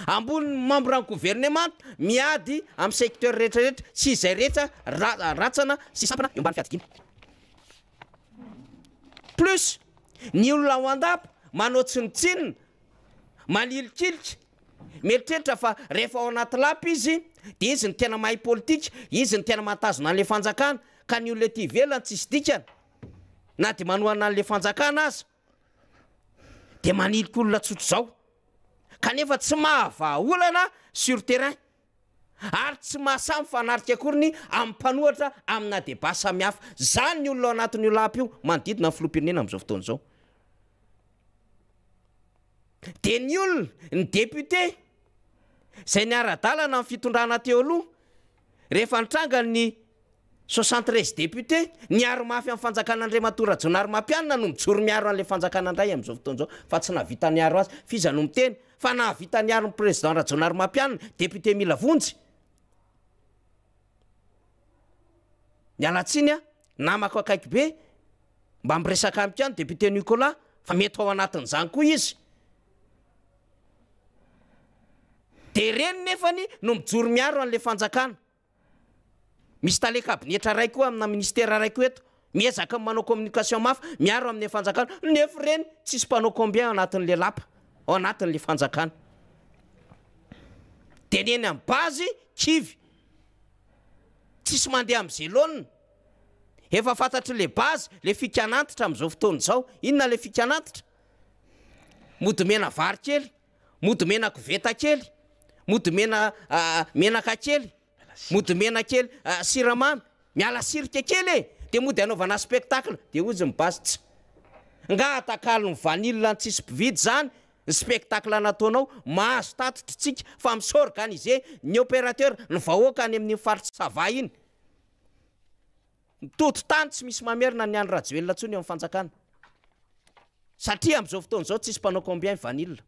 Ambonin'ny membre ny gouvernement miady amin'ny secteur rehetra rehetra sy izay rehetra ratsana sy sampana eo ambany fiadidiana. Plus ny olona ao an-dapa manao tsinontsinona, manilikilika, mieritreritra fa rehefa ao anaty lapa izy dia izy no tena mahay politika, izy no tena mahatazona an'ilay fanjakana, ka ny olona ety ivelany tsisy dikany na dia manohana an'ilay fanjakana aza dia manilika olona tsotr'izao kanefa tsy mahavaha olana sur terrain ary tsy mahasahy mifanatrika akory ny amin'ny mpanohatra amina débat samihafa. Zany ny olona ao anatin'io lapa io manodidina ny filoham-pirenena amin'izao fotoana izao. Dia ny olona, ny député izay niara-dalana amin'ny fitondrana teo aloha rehefa nitranga ny 73 députés, niaro mafy amin'ny fanjakana Andriamatoa Rajaonarimampianina no mijoro miaro an'ilay fanjakana indray amin'izao fotoana izao fa tsy nahavita niaro azy. F'iza no miteny fa nahavita niaro ny président Rajaonarimampianina, député mila vonjy? Miala tsiny aho, namako akaiky be, mba miresaka amiko ihany député Nicolas fa mety ao anatin'izany koa izy. Dia ireny nefany no mijoro miaro an'ilay fanjakana. Misy tale kabinetra iray koa amina ministera iray koa eto, miezaka manao communication mafy, miaro amin'ny fanjakana, nefa ireny tsisy mpanao combien ao anatin'le lapa, ao anatin'le fanjakana. De ny eny amin'ny base kivy, tsisy mandeha amin'izay laoniny. Efa fantatry le base le fikan'antitra amin'izao fotoana izao. Inona le fikan'antitra? Mody mena vary kely. Mody mena koveta kely, mody mena menaka kely, mody mena kely siramamy, miala sirika kely e! Dia mody anaovana spectacle, dia hozy ny basy tsy. Nga atakalon'ny vanille ny tsisy mpividy zany ny spectacle nataonao, mahazo tatitra tsika fa mi-s'organiser ny opérateur, ny vahoaka any amin'iny faritra Sava iny. Mitoto tany tsy misy mamerina an'i Andry Rajoelina intsony eo amin'ny fanjakana. Satria amin'izao fotoana izao tsisy mpanao combien vanille.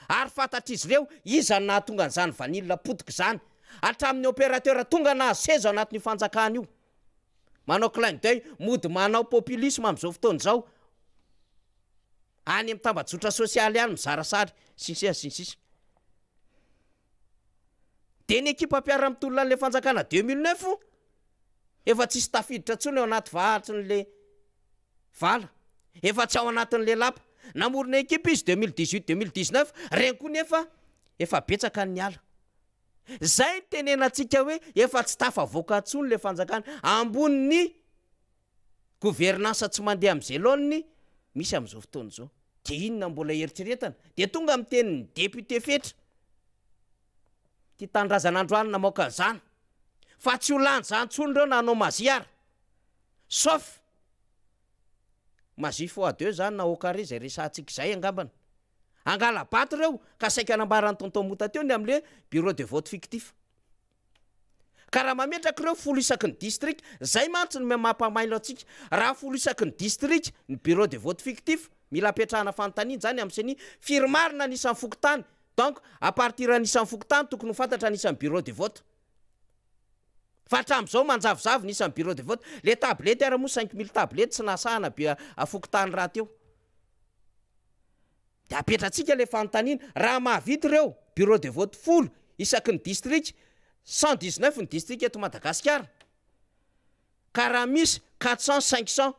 Ary fantatr'izy ireo iza no nahatonga an'izany vanille potika izany. Hatramin'ny opérateur tonga nahazo seza ao anatin'io fanjakana io. Manao clin d'oeil, mody manao populisme amin'izao fotoana izao. Any amin'ny tambajotra sosialy any mizara sary, sy ny sisa sy ny sisa. Dia ny ekipa mpiara-mitolona an'ilay fanjakana 2009 efa tsisy tafiditra intsony ao anaty vahatrin'le vala, efa tsy ao anatin'le lapa. Namorona ekipa izy 2018, 2019, reny koa nefa efa betsaka ny niala. Zay ny tenenantsika hoe efa tsy tafavoaka intsony le fanjakana, ambonin'ny gouvernance tsy mandeha am'zay laoniny misy am'zao fotoana izao. De inona mbola eritreretana? De tonga miteny ny député Fetra, tia tanindrazana androany namoaka an'izany. Fa tsy ho lany zany tsony reo na hanao magie ary. Sauf magie fois deux zany na au carré zay resahantsika izay angambany. Angala-bato reo ka saika nambaran'i tonton Mota teo ny amle bureau de vote fictif. Ka raha mametraka ireo folo isaky ny district, zay mantsy no mampamailo antsika, raha folo isaky ny district ny bureau de vote fictif, mila apetrahana fanontaniana zany amin'ny ceni, firy marina ny isan'ny fokontany, donc à partir ny isan'ny fokontany tokony ho fantatra ny isan'ny bureau de vote. Fa hatramin'izao manjavozavo ny isan'ny bureau de vote. Le tablette ara moa 5000 tablette tsy nahasahana be fokontany rahateo. De apetratsika le fanontaniana, raha mahavita ireo bureau de vote folo isaky ny district, 119 ny district eto Madagasikara, ka raha misy 400 500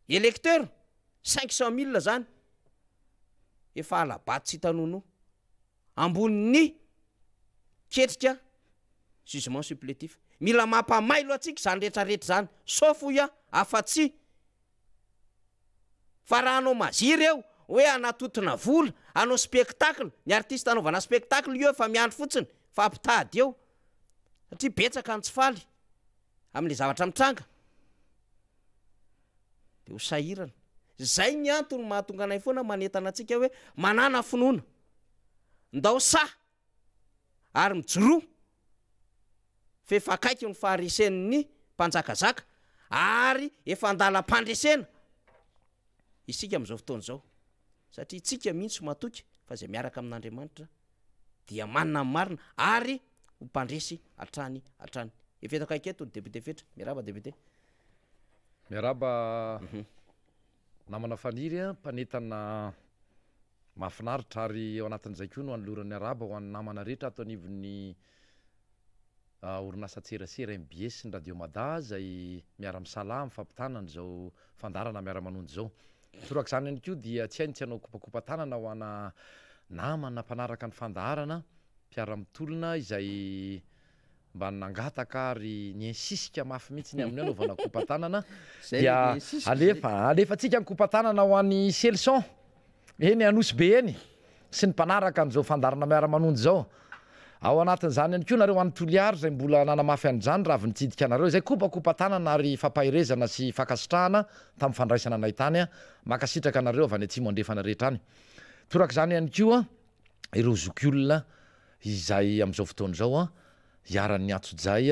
électeurs, 500 mille zany, efa hala-bato tsy hita nonoa. Ambonin'ny ketrika jugement supplétif. Mila mampamailo antsika izany rehetra rehetra izany, sauf hoy aho, afa-tsy fa raha hanao magie ireo, hoe hanatotona vola, hanao spectacle, ny artiste hanaovana spectacle io efa miandry fotsiny fa hampitady eo, satria betsaka ny tsy faly amin'ilay zavatra mitranga. De ho sahirana. Zay ny antony mahatonga anay foana manentana antsika hoe manàna finoana. Ndao sahy ary mijoroa f'efa akaiky ny faharesen'ny mpanjakazaka ary efa andalam-pandresena isika amin'izao fotoana izao satria tsika mihitsy matoky fa izay miaraka amin'Andriamanitra dia manana ny marina ary ho mpandresy hatrany hatrany. Efa eto akaiky eto ny député Fetra. Miarahaba député. Miarahaba namana Faniry a, mpanentana. Mahafinaritra ary ao anatin'izay koa no anoloran'ny arahaba ho an'ny namana rehetra ato anivon'ny orinasan-tserasera mbs sy ny Radio Mada izay miara-misalahy amin'ny fampitana an'izao fandaharana miara-manonja izao. Torak'izany ihany koa dia tsy hay ny tsy hanao kopakopa-tanana ho ana namana mpanaraka ny fandaharana, mpiara-mitolona izay mba nangataka ary niinsisika mafy mihitsy ny amin'ny hoe anaovana kopa-tanana dia alefa alefantsika ny kopa-tanana ho an'i Celson eny Anosibe eny sy ny mpanaraka an'izao fandaharana miara-manonja izao. Ao anatin'izany ihany koa nareo any Toliara izay mbola nanamafy an'izany raha avy nitsidika anareo izay kopakopa-tanana ary fampaherezana sy fankasitrahana tamin'ny fandraisana anay tany. Mankasitraka anareo avy any Atsimo Andrefana rehetra any. Torak'izany ihany koa ireo zokiolona izay amin'izao fotoana izao iharan'ny antsojay,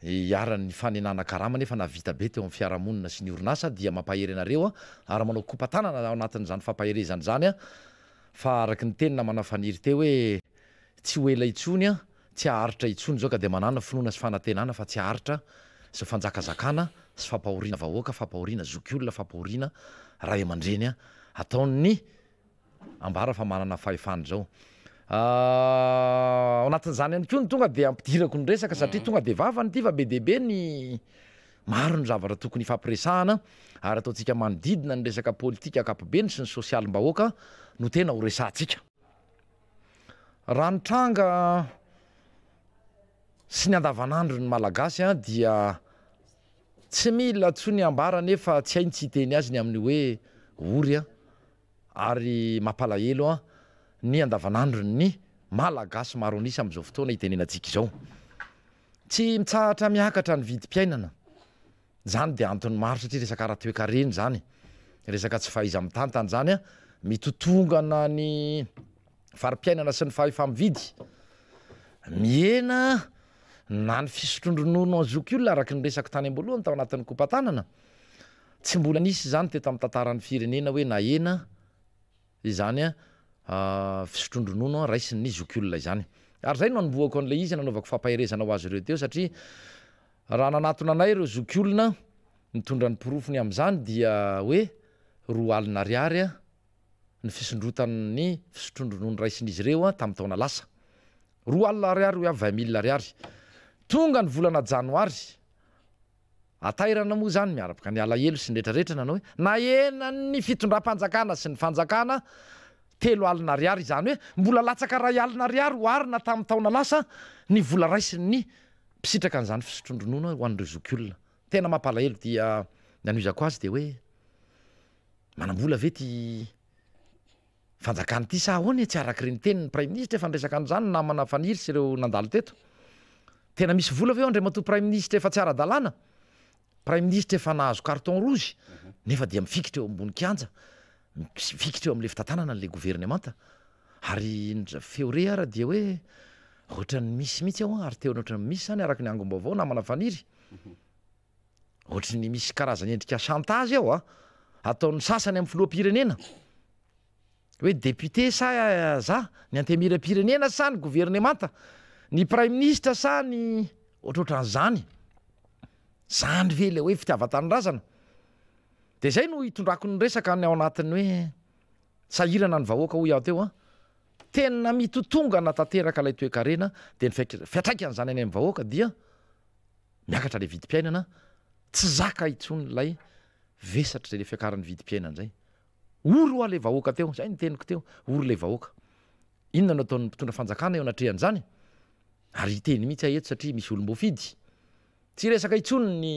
iharan'ny fanenana karama nefa nahavita be teo amin'ny fiarahamonina sy ny orinasa dia mampahery anareo ary manao kopa-tanana ao anatin'izany fampaherezana izany fa araka ny teny namana Faniry teo hoe tsy ho ela intsony, tsy haharitra intsony izao ka dia manàna finoana sy fanantenana fa tsy haharitra izao fanjakazakana sy fampahoriana vahoaka, fampahoriana zokiolona, fampahoriana ray aman-dreny ataon'ny ambara fa manana fahefana izao. Ao anatin'izany ihany koa no tonga dia ampidirako ny resaka satria tonga dia vavany ity fa be dia be ny maro ny zavatra tokony hifampiresahana ary ataontsika manodidina ny resaka politika ankapobeny sy ny sosialim-bahoaka no tena ho resahantsika. Raha ny tranga sy ny andavanandron'ny Malagasy dia tsy mila intsony ambara nefa tsy hay ny tsy hiteny azy ny amin'ny hoe ory ary mampalahelo ny andavanandron'ny Malagasy maro an'isa amin'izao fotoana itenenantsika izao. Tsy mitsahatra miakatra ny vidim-piainana. Izany dia antony maro satria resaka ara-toekarena izany, resaka tsy fahaiza-mitantana izany, mitotongana ny fari-piainana sy ny fahefa-mividy. Mihena na ny fisotroan-dronono an'ny zokiolona araka ny resako tany am-boalohany tao anatin'ny kopa-tanana. Tsy mbola nisy izany teto amin'ny tantaran'ny firenena hoe nahena izany fisotroan-dronono raisin'ny zokiolona izany. Ary izay no nanombohako an'ilay izy nanaovako fampaherezana ho azy ireo teo satria raha nanatona anay ireo zokiolona nitondra ny porofony amin'izany dia hoe 20 ariary ny fisondrotan'ny fisotroan-dronono raisin'izy ireo tamin'ny taona lasa. 20 ariary hoy aho, 20 mille ariary. Tonga ny volana janoary Hatairana moa izany miaraka ny alahelo sy ny retraretra nanao hoe nahenan'ny fitondram-panjakana sy ny fanjakana 30 ariary izany hoe mbola latsaka 1000 ariary oharina tamin'ny taona lasa ny vola raisin'ny mpisitraka an'izany fisotroan-dronono ho an'ireo zokiolona. Tena mampalahelo dia ny anohizako azy dia hoe manam-bola ve ity fanjakana ity sa ahoana e? Tsy araka ireny tenin'ny praiminisitra efa niresaka an'izany ny namana Faniry sy ireo nandalo teto. Tena misy vola ve eo Andriamatoa praiminisitra efa tsy ara-dalàna? Praiminisitra efa nahazo carton rouge nefa dia mifikitra eo ambony kianja, mifikitra eo amin'ilay fitantanana an'ilay governemanta. Ary ny feo re ara dia hoe ohatran'ny misy mihitsy ao ary tena ohatran'ny misy izany araka ny angom-baovao namana Faniry. Ohatry ny misy karazana endrika chantage ao a, ataon'ny sasany amin'ny filoham-pirenena. Hoe député sa za, ny antenimieram-pirenena sa ny governemanta, ny praiminisitra sa ny ohatrohatran'izany. Zany ve ilay hoe fitiavan-tanindrazana? Dia izay no hitondrako ny resaka ny ao anatin'ny hoe sahirana ny vahoaka hoy aho teo a. Tena mitotongana tanteraka ilay toekarena dia ny fiantraikan'izany any amin'ny vahoaka dia Miakatra ilay vidim-piainana, tsy zaka intsony ilay vesatra izay ilay fiakaran'ny vidim-piainana izay. Ory hoa ilay vahoaka teo, izay no teniko teo, ory ilay vahoaka. Inona no ataon'ny mpitondra fanjakana eo anatrehan'izany? Ary hiteny mihitsy aho eto satria misy olom-boafidy. Tsy hiresaka intsony ny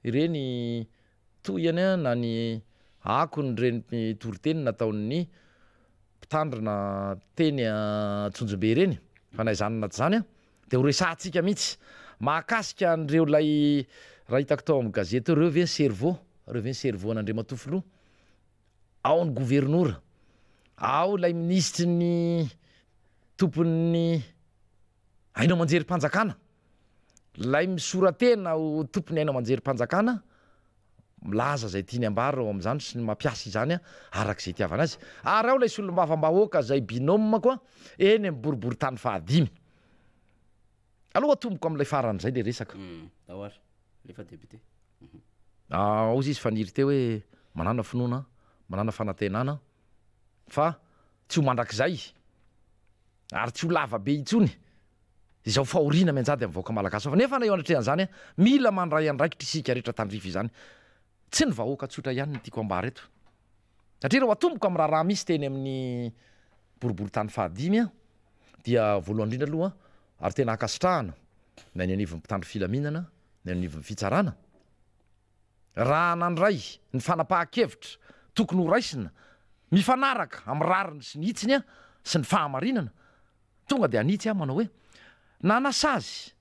ireny tohiny na ny akon'ireny toriteny nataon'ny mpitandrina teny Antsonjombe ireny, fa na izany na tsy izany, Dia ho resahantsika mihitsy mahakasika an'ireo ilay raha hitako tao amin'ny gazety teo, ireo ve ny cerveau, ireo ve ny cerveau an'Andriamatoa Filoha? Ao ny governora, ao ilay minisitry ny tompon'ny haino aman-jerim-panjakana, ilay misora-tena ho tompon'ny haino aman-jerim-panjakana, milaza izay tiany ambara ao amin'izany sy ny mampiasa izany araka izay itiavana azy. Ary ao ilay solombavambahoaka izay binôme-ko eny amin'ny boriborintany fahadimy. Aleo atomboko amin'ilay farany izay ilay resaka. Ao ary, alefa député. Ao izy Faniry teo hoe manàna finoana, manàna fanantenana. fa tsy ho mandrakizay ary tsy ho lava be intsony izao fahoriana mianjady amin'ny vahoaka malagasy izao. Nefa na eo anatrehan'izany, mila mandray andraikitra isika rehetra tandrify izany. Tsy ny vahoaka tsotra ihany no tiako ambara eto. Satria raha atomboka amin'ny raharaha misy teny amin'ny boriborintany fahadimy dia voalohany indrindra aloha ary tena ankasitrahana na ny anivon'ny mpitandro filaminana na ny anivon'ny fitsarana raha nandray ny fanapahan-kevitra tokony ho raisina mifanaraka amin'ny rariny sy ny hitsiny sy ny fahamarinana, tonga dia hanitsy aho manao hoe nanasazy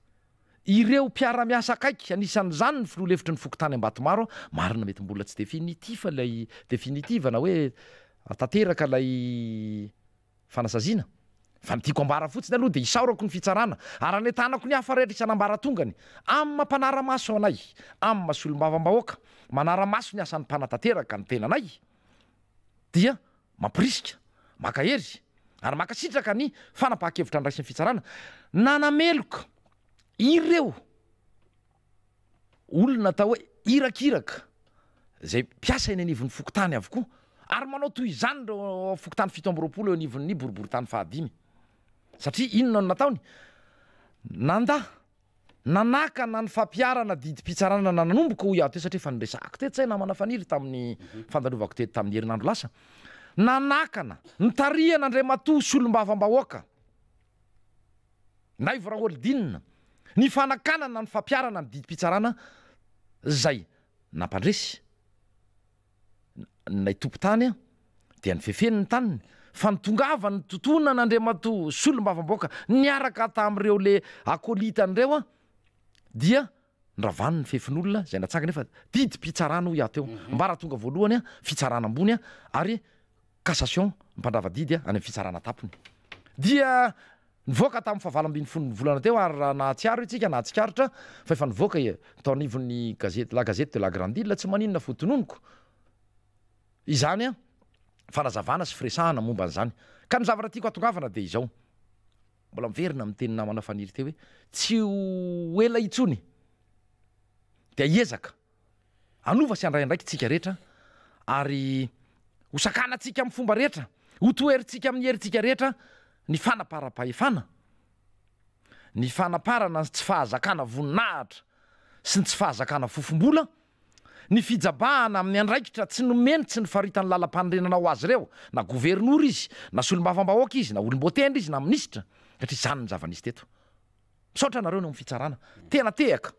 ireo mpiara-miasa akaiky, anisan'izany ny filoha lefitry ny fokontany Ambatomaro, marina mety mbola tsy definitif ilay definitive na hoe tanteraka ilay fanasaziana. Fa ny tiako ambara fotsiny aloha dia isaorako ny fitsarana ary anentanako ny hafa rehetra isan'ambaratongany amin'ny maha mpanara-maso anay, amin'ny maha solombavambahoaka manara-maso ny asan'ny mpanatanteraka ny tenanay dia mampirisika, mankahery ary mankasitraka ny fanapahan-kevitra noraisin'ny fitsarana nanameloka ireo olona atao hoe irakiraka izay mpiasa eny anivon'ny fokontany avokoa ary manao toy izany ireo fokontany 27 eo anivon'ny boriborintany fahadimy satria inona no nataony? Nandà nanakana ny fampiharana didim-pitsarana nanomboka hoy aho teo satria efa niresahako teto izay namana Faniry tamin'ny fandalovako teto tamin'ny herinandro lasa nanakana nitarihana Andriamatoa solombavambahoaka Naivo Raholdina, ny fanakanana ny fampiharana ny didim-pitsarana izay nampandresy ilay tompon-tany dia nifefeny ny taniny fa ny tongavany totonana Andriamatoa solombavambahoaka niaraka tamin'ireo le akolitany ireo dia noravany ny fefin'olona izay natsangana nefa didim-pitsarana hoy aho teo ambaratonga voalohany fitsarana ambony ary cassation mpandrava didy any amin'ny fitsarana tampony dia nivoaka tamin'ny fahavalo ambin'ny folo ny volana teo ary raha nahatsiaro isika nahatsikaritra fa efa nivoaka e tao anivon'ny gazety la gazette de la grande ile tsy maninona fotononiko izany a fanazavana sy firesahana momba an'izany ka ny zavatra tiako hatongavana dia izao mbola miverina amin'ny teny namana Faniry teo hoe tsy ho ela intsony dia hiezaka Hanova sy handray andraikitsika rehetra ary ho sakanantsika amin'ny fomba rehetra, ho toherintsika amin'ny herintsika rehetra ny fanaparam-pahefana, ny fanaparana ny tsy fahazakana voninahitra sy ny tsy fahazakana fofom-bola, ny fijabahana amin'ny andraikitra tsy nomeny tsy nofaritan'ny lalampanorenana ho azy ireo, na governora izy, na solombavambahoaka izy, na olom-boatendry izy, na minisitra, satria izany ny zava-nisy teto. Misaotra anareo ny ao amin'ny fitsarana. Tena tehaka,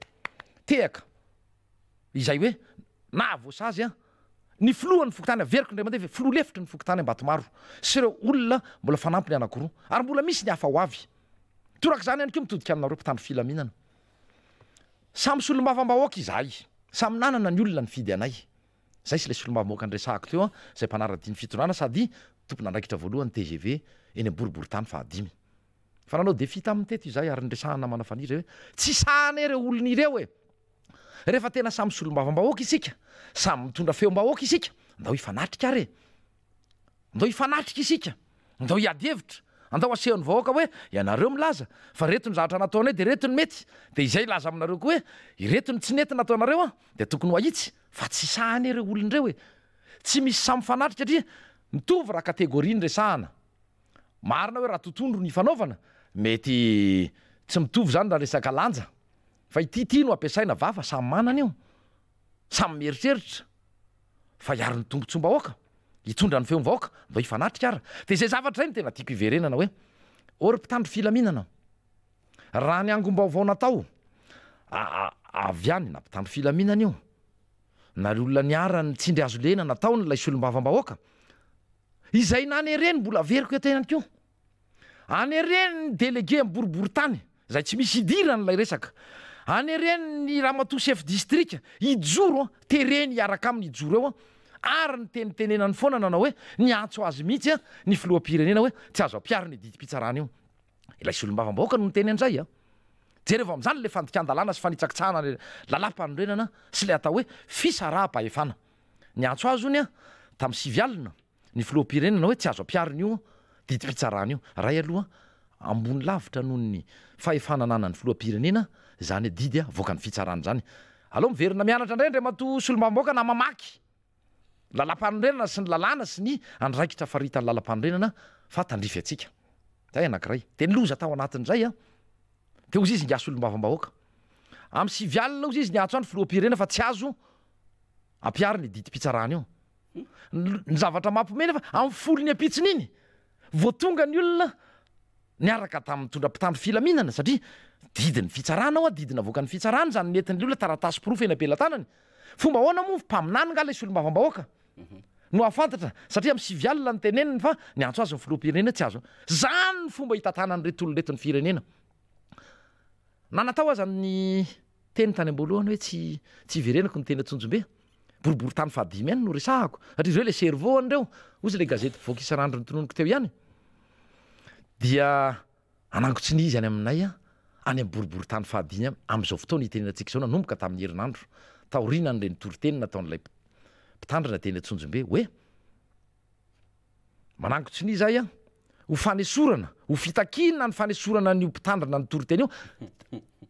tehaka izay hoe nahavoasazy an, ny filohan'ny fokontany, averiko indray mandeha fa filoha lefitry ny fokontany Ambatomaro sy ireo olona mbola fanampiny anankiroa ary mbola misy ny hafa ho avy. Torak'izany ihany koa mitodika aminareo mpitandro filaminana. Samy solombavambahoaka izahay, samy nanana ny olona nifidy anay. Izay sy ilay solombavambahoaka niresahako teo an, izay mpanara-dia ny fitondrana sady tompon'andraikitra voalohany tgv eny amin'ny boriborintany fahadimy. Efa nanao défi taminy teto izahay ary niresahana namana Faniry hoe tsy sahy anie ireo olona ireo e! Rehefa tena samy solombavambahoaka isika, samy mitondra feom-bahoaka isika, ndao hifanatrika ary e! Ndao hifanatrika isika, ndao hiady hevitra, andao asehon'ny vahoaka hoe ianareo milaza fa ireto ny zavatra nataonay dia ireto ny mety, dia izay hilaza aminareo koa hoe ireto ny tsy nety nataonareo an, dia tokony ho ahitsy fa tsy sahy anie ireo olona ireo e! Tsy misy samy mifanatrika satria mitovy raha catégorie no resahana. Marina hoe raha totohondry no ifanaovana, mety tsy mitovy izany raha resaka lanja. Fa ity ity no ampiasaina vava, samy manana io. Samy mieritreritra fa hiaro ny tombotsoam-bahoaka, hitondra ny feon'ny vahoaka, ndao hifanatrika ara. Dia izay zavatra izay no tena tiako hiverenana hoe, ô ry mpitandro filaminana, raha ny angom-baovao natao avy any na mpitandro filaminana io, na ry olona niharan'ny tsindry hazo lena nataon'ilay solombavambahoaka, Izay nanereny mbola averiko eto ihany koa. Anereny ny délégué amin'ny boriborintany, izay tsy misy idirany ilay resaka. Anereny ny ramatoa chef district hijoro, tereny hiaraka aminy hijoro eo, ary nitenitenenany foana nanao hoe niantso azy mihitsy ny filoham-pirenena hoe tsy azo ampiharina io didim-pitsarana io. Ilay solombavambahoaka no niteny an'izay an. Jerevo amin'izany ilay fandikan-dalàna sy fanitsakitsahana ny lalàmpanorenana sy ilay atao hoe fisaraham-pahefana. Niantso azy hono tamin'ny 9 alina ny filoham-pirenena hoe tsy azo ampiharina io didim-pitsarana io. Ray aloha ambony lavitra noho ny fahefana ananan'ny filoham-pirenena izany didy avoakan'ny fitsarana izany. Aleo miverina mianatra indray Andriamatoa solombavambahoaka na mamaky. Lalàmpanorenana sy ny lalàna sy ny andraikitra faritan'ny lalàmpanorenana fa tandrify antsika. Zay anankiray. Dia ny loza tao anatin'izay an, dia hozy izy ingahy solombavambahoaka. Amin'ny sivy alina hozy izy niantso ahy ny filoham-pirenena fa tsy azo ampiharina io didim-pitsarana io. Ny zavatra mampiomehy nefa amin'ny folon'ny ampitsony iny vao tonga ny olona niaraka tamin'ny mitondra mpitandro filaminana satria didin'ny fitsarana ao, didy navoakan'ny fitsarana izany nentin'ny olona taratasy porofo eny am-pelatanany. Fomba ahoana moa mpaminany nga ilay solombavambahoaka no hahafantatra satria amin'ny sivy alina no teneniny fa niantso azy ny filoham-pirenena tsy azo. Izany ny fomba hitantanan'ireto olona ireto ny firenena. Na natao aza ny teny tany am-boalohany hoe tsy tsy hiverenako ny teny Antsonjombe, boriborintany fahadimy ihany no resahako satria ireo ilay cerveau an'ireo, hozy ilay gazety mpivoaka isan'andro notononiko teo ihany, dia anangotsiny izy any aminay any amin'ny boriborintany fahadimy any amin'izao fotoana itenenantsika izao nanomboka tamin'ny herinandro taorianan'ireny toriteny nataon'ilay mpitandrina teny Antsonjombe hoe Manangon-tsonia izahay an, ho fanesorana, ho fitakiana ny fanesorana an'io mpitandrina ny toriteny io,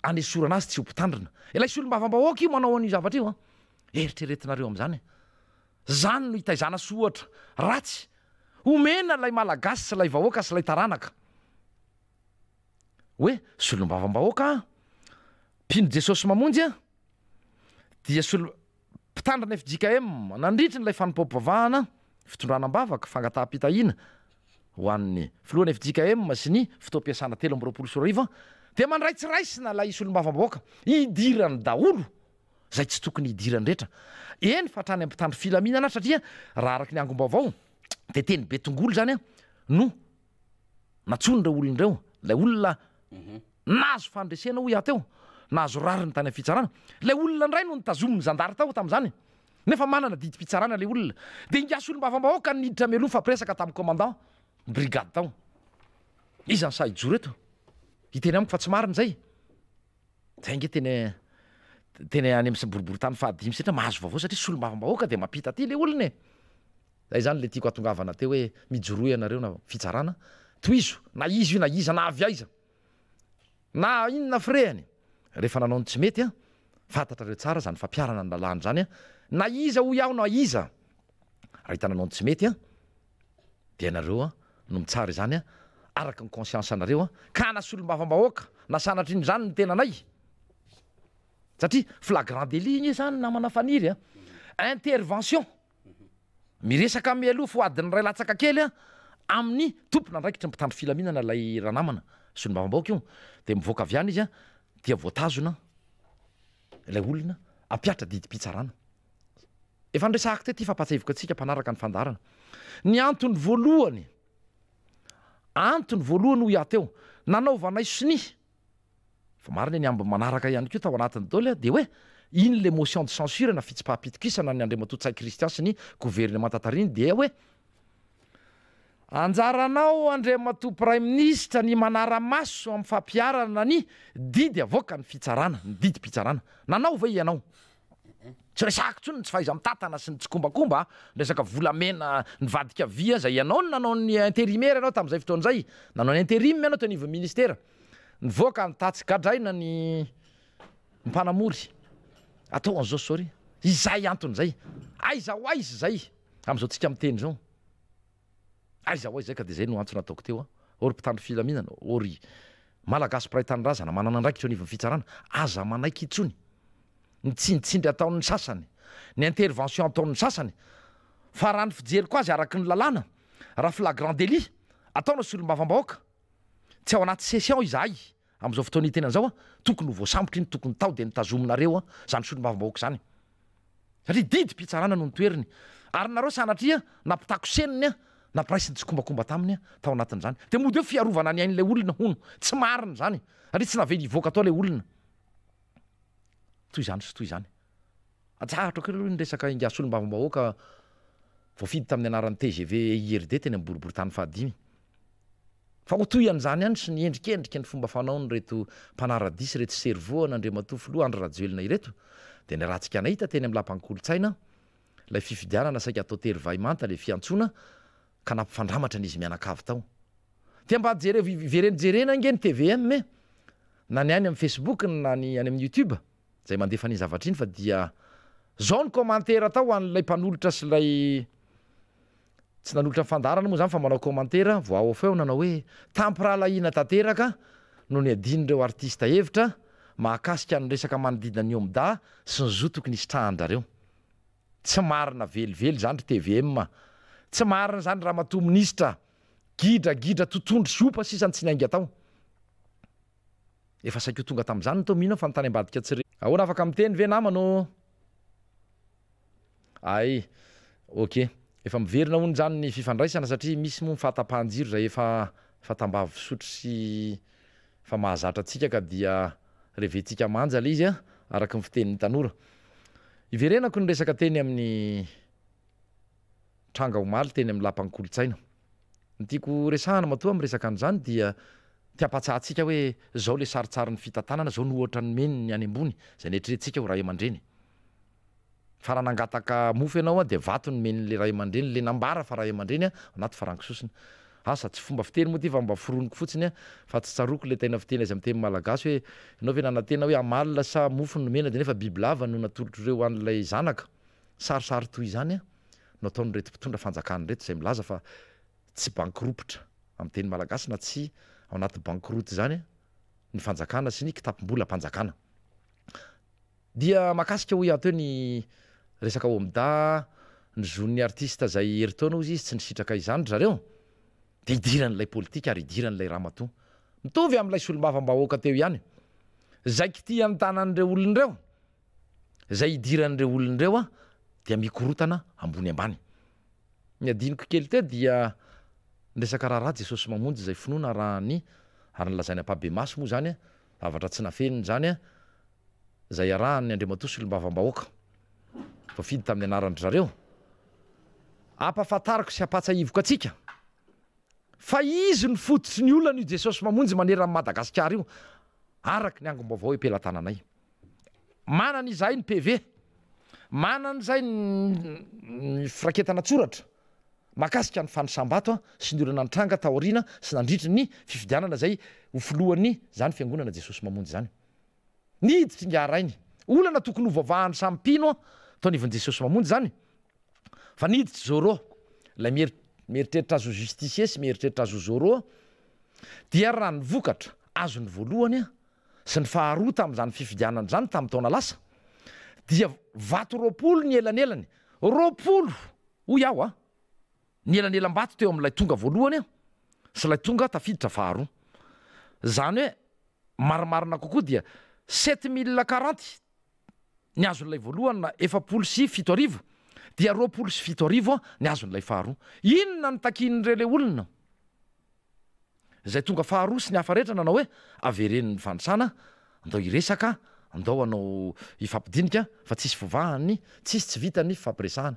anesorana azy tsy ho mpitandrina. Ilay solombavambahoaka io manao an'io zavatra io an. Eritreretinareo amin'izany. Izany no itaizana sy ohatra ratsy omena ilay Malagasy sy ilay vahoaka sy ilay taranaka. Hoe solombavambahoaka an, mpino Jesosy Mamonjy an, dia solo. Mpitandrina fjkm, nandritry ny ilay fanompoam-pivavahana, fitondrana am-bavaka, fangataham-pitahiana ho an'ny filohan'ny fjkm sy ny fotoam-piasana 2023 dia mandray tsy raisina ilay solombavambahoaka hidirany daholo izay tsy tokony hidirany rehetra, eny fa hatrany amin'ny mpitandro filaminana ary satria raha araka ny angom-baovao dia teny Betongolo izany no Nantsoiny ireo olona ireo, ilay olona nahazo fandresena hoy aho teo, nahazo rariny tany amin'ny fitsarana. Ilay olona indray no notazomin'ny zandary tao tamin'izany, nefa manana didim-pitsarana ilay olona. Dia ingahy solombavambahoaka no niditra mialoha nifampiresaka tamin'ny commandant ny brigade tao. Iza no sahy hijoro eto hiteny amiko fa tsy marina izay? Zay ange tena tena any amin'ny boriborintany fahadimy sy mahazo vaovao satria solombavambahoaka dia mampita aty ilay olona e. Zay zany le tiako hatongavana teo hoe mijoroa ianareo na fitsarana, tohizo na iza io na iza na avy aiza na inona firehany rehefa nanao ny tsy mety an, fantatrareo tsara zany fampiharana ny lalàna zany an, na iza hoy aho na iza raha hita nanao ny tsy mety an dia ianareo an no mitsara izany an araka ny conscience anareo an, ka na solombavambahoaka na sanatrian'izany ny tenanay satria flagrant délit anie zany namana Faniry an, intervention Miresaka mialoha fo adiny iray latsaka kely amin'ny tompon'andraikitry ny mpitandro filaminana ilay ranamana solombavambahoaka io dia mivoaka avy any izy dia voatazona ilay olona hampiatra didim-pitsarana. Efa noresahako teo ity fampahatsiahiviko antsika mpanaraka ny fandaharana. Ny antony voalohany, antony voalohany hoy aho teo, nanaovanay sonia Fa marina ny ambiny manaraka ihany koa tao anatin'ny dol dia hoe iny le motion de censure na fitsipaham-pitokisana an'i Andriamatoa Ntsay Christian sy ny governemanta tarihiny dia hoe anjaranao Andriamatoa Praiminisitra ny manara-maso amin'ny fampiharana ny didy avoakan'ny fitsarana, ny didim-pitsarana. Nanao ve ianao? Tsy resahako intsony ny tsy fahaiza-mitantana sy ny tsikombakomba, ny resaka volamena nivadika vy aza. Ianao no nanao ny intérimaire ianao tamin'izay fotoana izay. Nanao ny intérim ianao teo anivon'ny ministera. Nivoaka ny tatsy gadraina ny mpanamory. Atao an'izao sorry. Izay antony izay. Aiza ho aiza izay amin'izao tsika miteny izao. Aiza ho aiza izay ka dia izay no antso nataoko teo. Ô ry mpitandro filaminana, ô ry Malagasy mpiray tanindrazana manana andraikitra eo anivon'ny fitsarana, aza manaiky intsony ny tsindritsindry ataon'ny sasany, ny intervention ataon'ny sasany, fa raha ny fijeriko azy araky ny lalàna, raha flagrant délit ataona solombavambahoaka, Tsy ao anaty session izahay amin'izao fotoana itenana izao a, tokony ho voasambotra iny, tokony tao dia notazominareo izany solombavambahoaka izany. Satria didim-pitsarana no notoheriny. Ary nareo sanatria nampitakoseniny, nampiraisiny tsikombakomba taminy tao anatin'izany. Dia mody hoe fiarovana ny ain'ilay olona hono. Tsy marina izany. Satria tsy navela hivoaka tao ilay olona. Toy izany sy toy izany. Atsahatra kely aloha ny resaka ingahy solombavambahoaka voafidy tamin'ny anaran'ny tgv IRD teny amin'ny boriborintany fahadimy. Fa ho toy an'izany ihany sy ny endrikendrika ny fomba fanaon'ireto mpanara-dia sy ireto cerveau an'Andriamatoa Filoha Andry Rajoelina ireto dia niarahantsika nahita teny amin'ny lapan'ny kolontsaina ilay fifidianana saika atao tery vahimanta ilay fiantsoana ka nampifandramatra an'izy mianakavy tao. Dia mba jereo ivereno jerena ange ny tvm e! Na ny any amin'ny facebook na ny any amin'ny youtube izay mandefa an'iny zavatra iny fa dia. Zao ny commentaire atao ho an'ilay mpanolotra sy ilay tsy nanolotra ny fandaharana moa zany fa manao commentaire voa off eo nanao hoe tampirahalahiana tanteraka no niadian'ireo artista hevitra mahakasika ny resaka manodidina ny OMDA sy ny zo tokony hisitrahan-drareo. Tsy marina velively izany ry tvm a! Tsy marina izany ramatoa minisitra! Gidragidra totondry sy opa sisa no tsy niainga tao. Efa saika ho tonga tamin'izany ny tao mino aho fa ny tany ambadika tsy re. Ahoana afaka miteny ve namana ô? Ay, ok. Efa miverina hono izany ny fifandraisana satria misy moa ny fahatapahan-jiro izay efa efa tambavy fisotro sy efa mahazatra antsika ka dia reventsika manja ilay izy araka ny fitenin'ny tanora. Iverenako ny resaka teny amin'ny tranga omaly teny amin'ny lapan'ny kolontsaina. Ny tiako resahana matoa miresaka an'izany dia te hampatsiahy antsika hoe izao ilay sarintsarin'ny fitantanana, izao no ohatra nomeny ny any ambony izay neritreretintsika ho ray aman-dreny. Fa raha nangataka mofo ianao dia vato nomen'ilay ray aman-dreny, ilay nambara fa ray aman-dreny anaty farango sosona. Asa, tsy fomba fiteny moa ity fa mba foroniko fotsiny fa tsy tsaroako ilay tena fiteny aiza amin'ny teny malagasy hoe ianao ve nanantena hoe amalona sa mofo no nomena dia nefa bibilava no natolotr'ireo an'ilay zanaka. Sarisary toy izany no ataon'ireto mpitondra fanjakana ireto izay milaza fa tsy bankiropotra amin'ny teny malagasy na tsy ao anaty bankiroty izany ny fanjakana sy ny kitapom-bolam-panjakana. Dia mahakasika hoy aho teo ny resaka OMDA, ny zon'ny artista izay herintaona hozy izy tsy nisitraka izany ry zareo, dia idiran'ilay politika ary idiran'ilay ramatoa. Mitovy amin'ilay solombavambahoaka teo ihany. Izay kitihan'ny tanan'ireo olona ireo, izay idiran'ireo olona ireo dia mikorotana ambony ambany. Ny adinoko kely teo dia ny resaka raharaha Jesosy Mamonjy izay finoana arahany ary nolazainy ampahibemaso moa izany, zavatra tsy nafeniny izany, izay iarahan'ny Andriamatoa Solombavambahoaka voafidy tamin'ny anaran-dry zareo. Ampahafantariko sy ampahatsahiviko antsika fa izy no fototry ny olana io Jesosy Mamonjy manerana an'i Madagasikara io, araka ny angom-baovao eo am-pelatananay. Manana izahay ny PV, manana izahay ny firaketana an-tsoratra mahakasika ny fanisam-bato sy ny olana nitranga taoriana sy nandritry ny fifidianana izay ho filohan'ny izany Fiangonana Jesosy Mamonjy izany. Niditra ingahy rainy. Olana tokony ho voavahan'ny samy mpino tao anivon'i Jesosy Mamonjy izany. Fa niditra Zorro, ilay mieritreritra azy ho justicier sy mieritreritra azy ho Zorro, dia raha ny vokatra azony voalohany sy ny faharoa tamin'izany fifidianana izany tamin'ny taona lasa, dia vato 20 ny elanelany. 20 hoy aho a! Ny elanelam-bato teo amin'ilay tonga voalohany sy ilay tonga tafiditra faharoa. Izany hoe marimarina kokoa dia 7040 ny azon'ilay voalohany na 7040 dia 7020 ny azon'ilay faharoa. Inona no takian'ireo ilay olona izay tonga faharoa sy ny hafa rehetra nanao hoe avereno ny fanisana, andao hiresaka, andao hanao hifampidinika fa tsisy voavahan'ny, tsisy tsy vitan'ny fifampiresahana.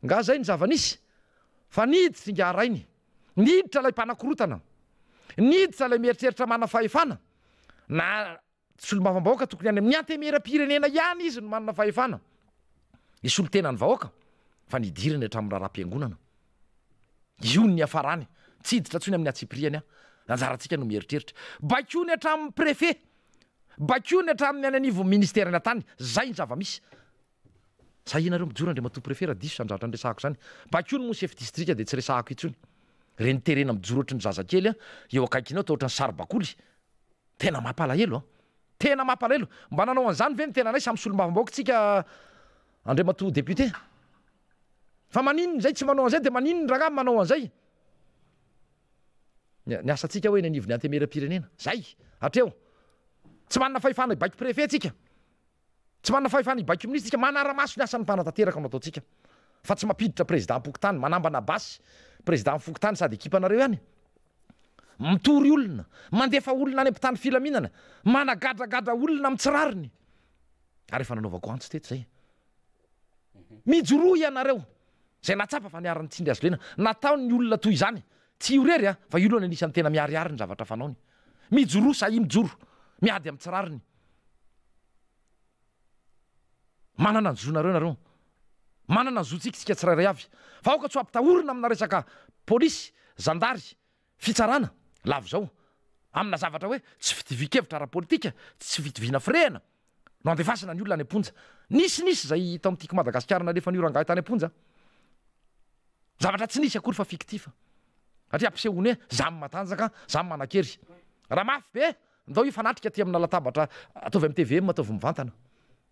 Nga zay ny zava-nisy? Fa niditra ingahy rainy. Niditra ilay mpanakorotana. Niditra ilay mieritreritra manana fahefana. Na solombavambahoaka tokony any amin'ny antemieram-pirenena ihany izy no manana fahefana hisolo tena ny vahoaka fa nidirany hatramin'ny raharaham-piangonana. Io ny niafarany. Tsy hiditra intsony amin'ny antsipiriany aho. Anjarantsika no mieritreritra. Baikoiny hatramin'ny préfet. Baikoiny hatramin'ny any anivon'ny ministeran'ny atany. Zay ny zava-misy. Sahinareo mijoro Andriamatoa Préfet raha diso izany zavatra niresahako izany. Bakeo ny moa chef district dia tsy resahako intsony. Ireny terena mijoro ohatry ny zazakely eo akaikinao toa ohatran'ny saribakoly. Tena mampalahelo an! Tena mampalahelo. Mba nanao an'izany ve ny tenanay samy solombavambahoaka tsika Andriamatoa député? Fa maninona izay tsy manao an'izay dia maninona rangahy manao an'izay? Ny asantsika hoe eny anivon'ny antemieram-pirenena. Zay! Hatreo. Tsy manana fahefana hibaiko préfet tsika. Tsy manana fahefana hibaiko minisitra isika, manara-maso ny asan'ny mpanatanteraka no ataontsika fa tsy mampiditra président-pokontany, manambana basy président-fokontany sady ekipanareo ihany, mitory olona, mandefa olona any mpitandro filaminana, managadragadra olona amin'ny tsy rariny. Ary efa nanaovako antso teto izay. Mijoroa ianareo izay nahatsapa fa niharan'ny tsindry hazo lena nataon'ny olona toy izany. Tsy io irery fa io aloha no anisan'ny tena miharihary ny zavatra fanaony. Mijoroa, sahia mijoro, miady amin'ny tsy rariny. Manana ny zonareo nareo. Manana ny zontsika isika tsirairay avy. Fa aoka tsy ho ampitahorina amina resaka polisy, zandary, fitsarana, lava izao. Amina zavatra hoe tsy fitovian-kevitra ara-politika, tsy fitoviana firehana. No andefasana ny olona any am-ponja. Nisy nisy izay tao amin'ny Tiako Madagasikara nalefan'io rangahy tany am-ponja. Zavatra tsy nisy akory fa fictif. Satria ampisehoany hoe za matanjaka, za manan-kery. Raha mafy be, ndao hifanatrika aty amina latabatra, ataovy amin'ny tvm, ataovy mivantana.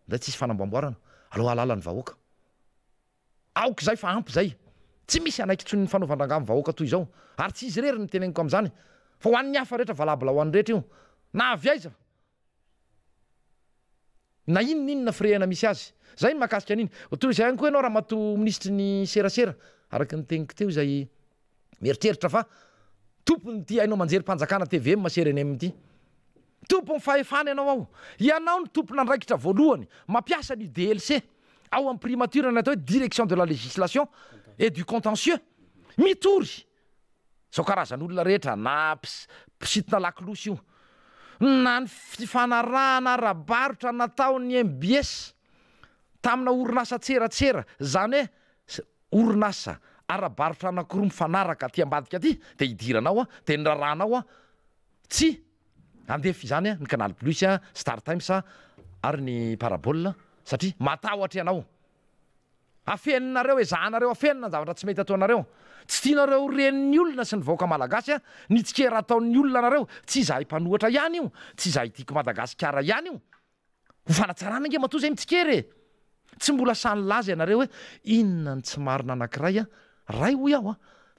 Ndray tsisy fanamboamboarana. Aleo hahalala ny vahoaka. Aoka izay fa ampy izay. Tsy misy hanaiky intsony ny fanaovan-drangahy amin'ny vahoaka toy izao. Ary tsy izy irery no teneniko amin'izany. Fa ho an'ny hafa rehetra valable ho an'ny rehetra io. Na avy aiza. Na inona inona firehana misy azy. Zay ny mahakasika an'iny. Toy izay ihany koa ianao ramatoa minisitry ny serasera, araka ny teniko teo izay mieritreritra fa tompon'ity haino aman-jerim-panjakana tvm sy rnm ity. Tompon'ny fahefana ianao ao. Ianao no tompon'andraikitra voalohany mampiasa ny DLC ao amin'ny primature ny atao hoe direction de la législation et du contentieux. Mitory Izao karazan'olona rehetra na mpisintona lakolosy io, na ny fifanarahana ara-barotra nataon'ny mbs tamina orinasa tseratsera, izany hoe orinasa ara-barotra anankiroa mifanaraka aty ambadika aty dia idiranao dia ny raharahanao tsy handefa izany ny Canal Plus, Star Times ary ny Parabole satria matahotra ianao. Afeninareo, ezahanareo afenina ny zavatra tsy mety ataonareo. Tsy tianareo ho ren'ny olona sy ny vahoaka malagasy ny tsikera ataon'ny olona anareo. Tsy izahay mpanohatra ihany io, tsy izahay Tiako Madagasikara ihany io. Ho fanatsarana ange matoa izay mitsikera e! Tsy mbola sahy nilaza ianareo hoe inona ny tsy marina anankiray Ray hoy aho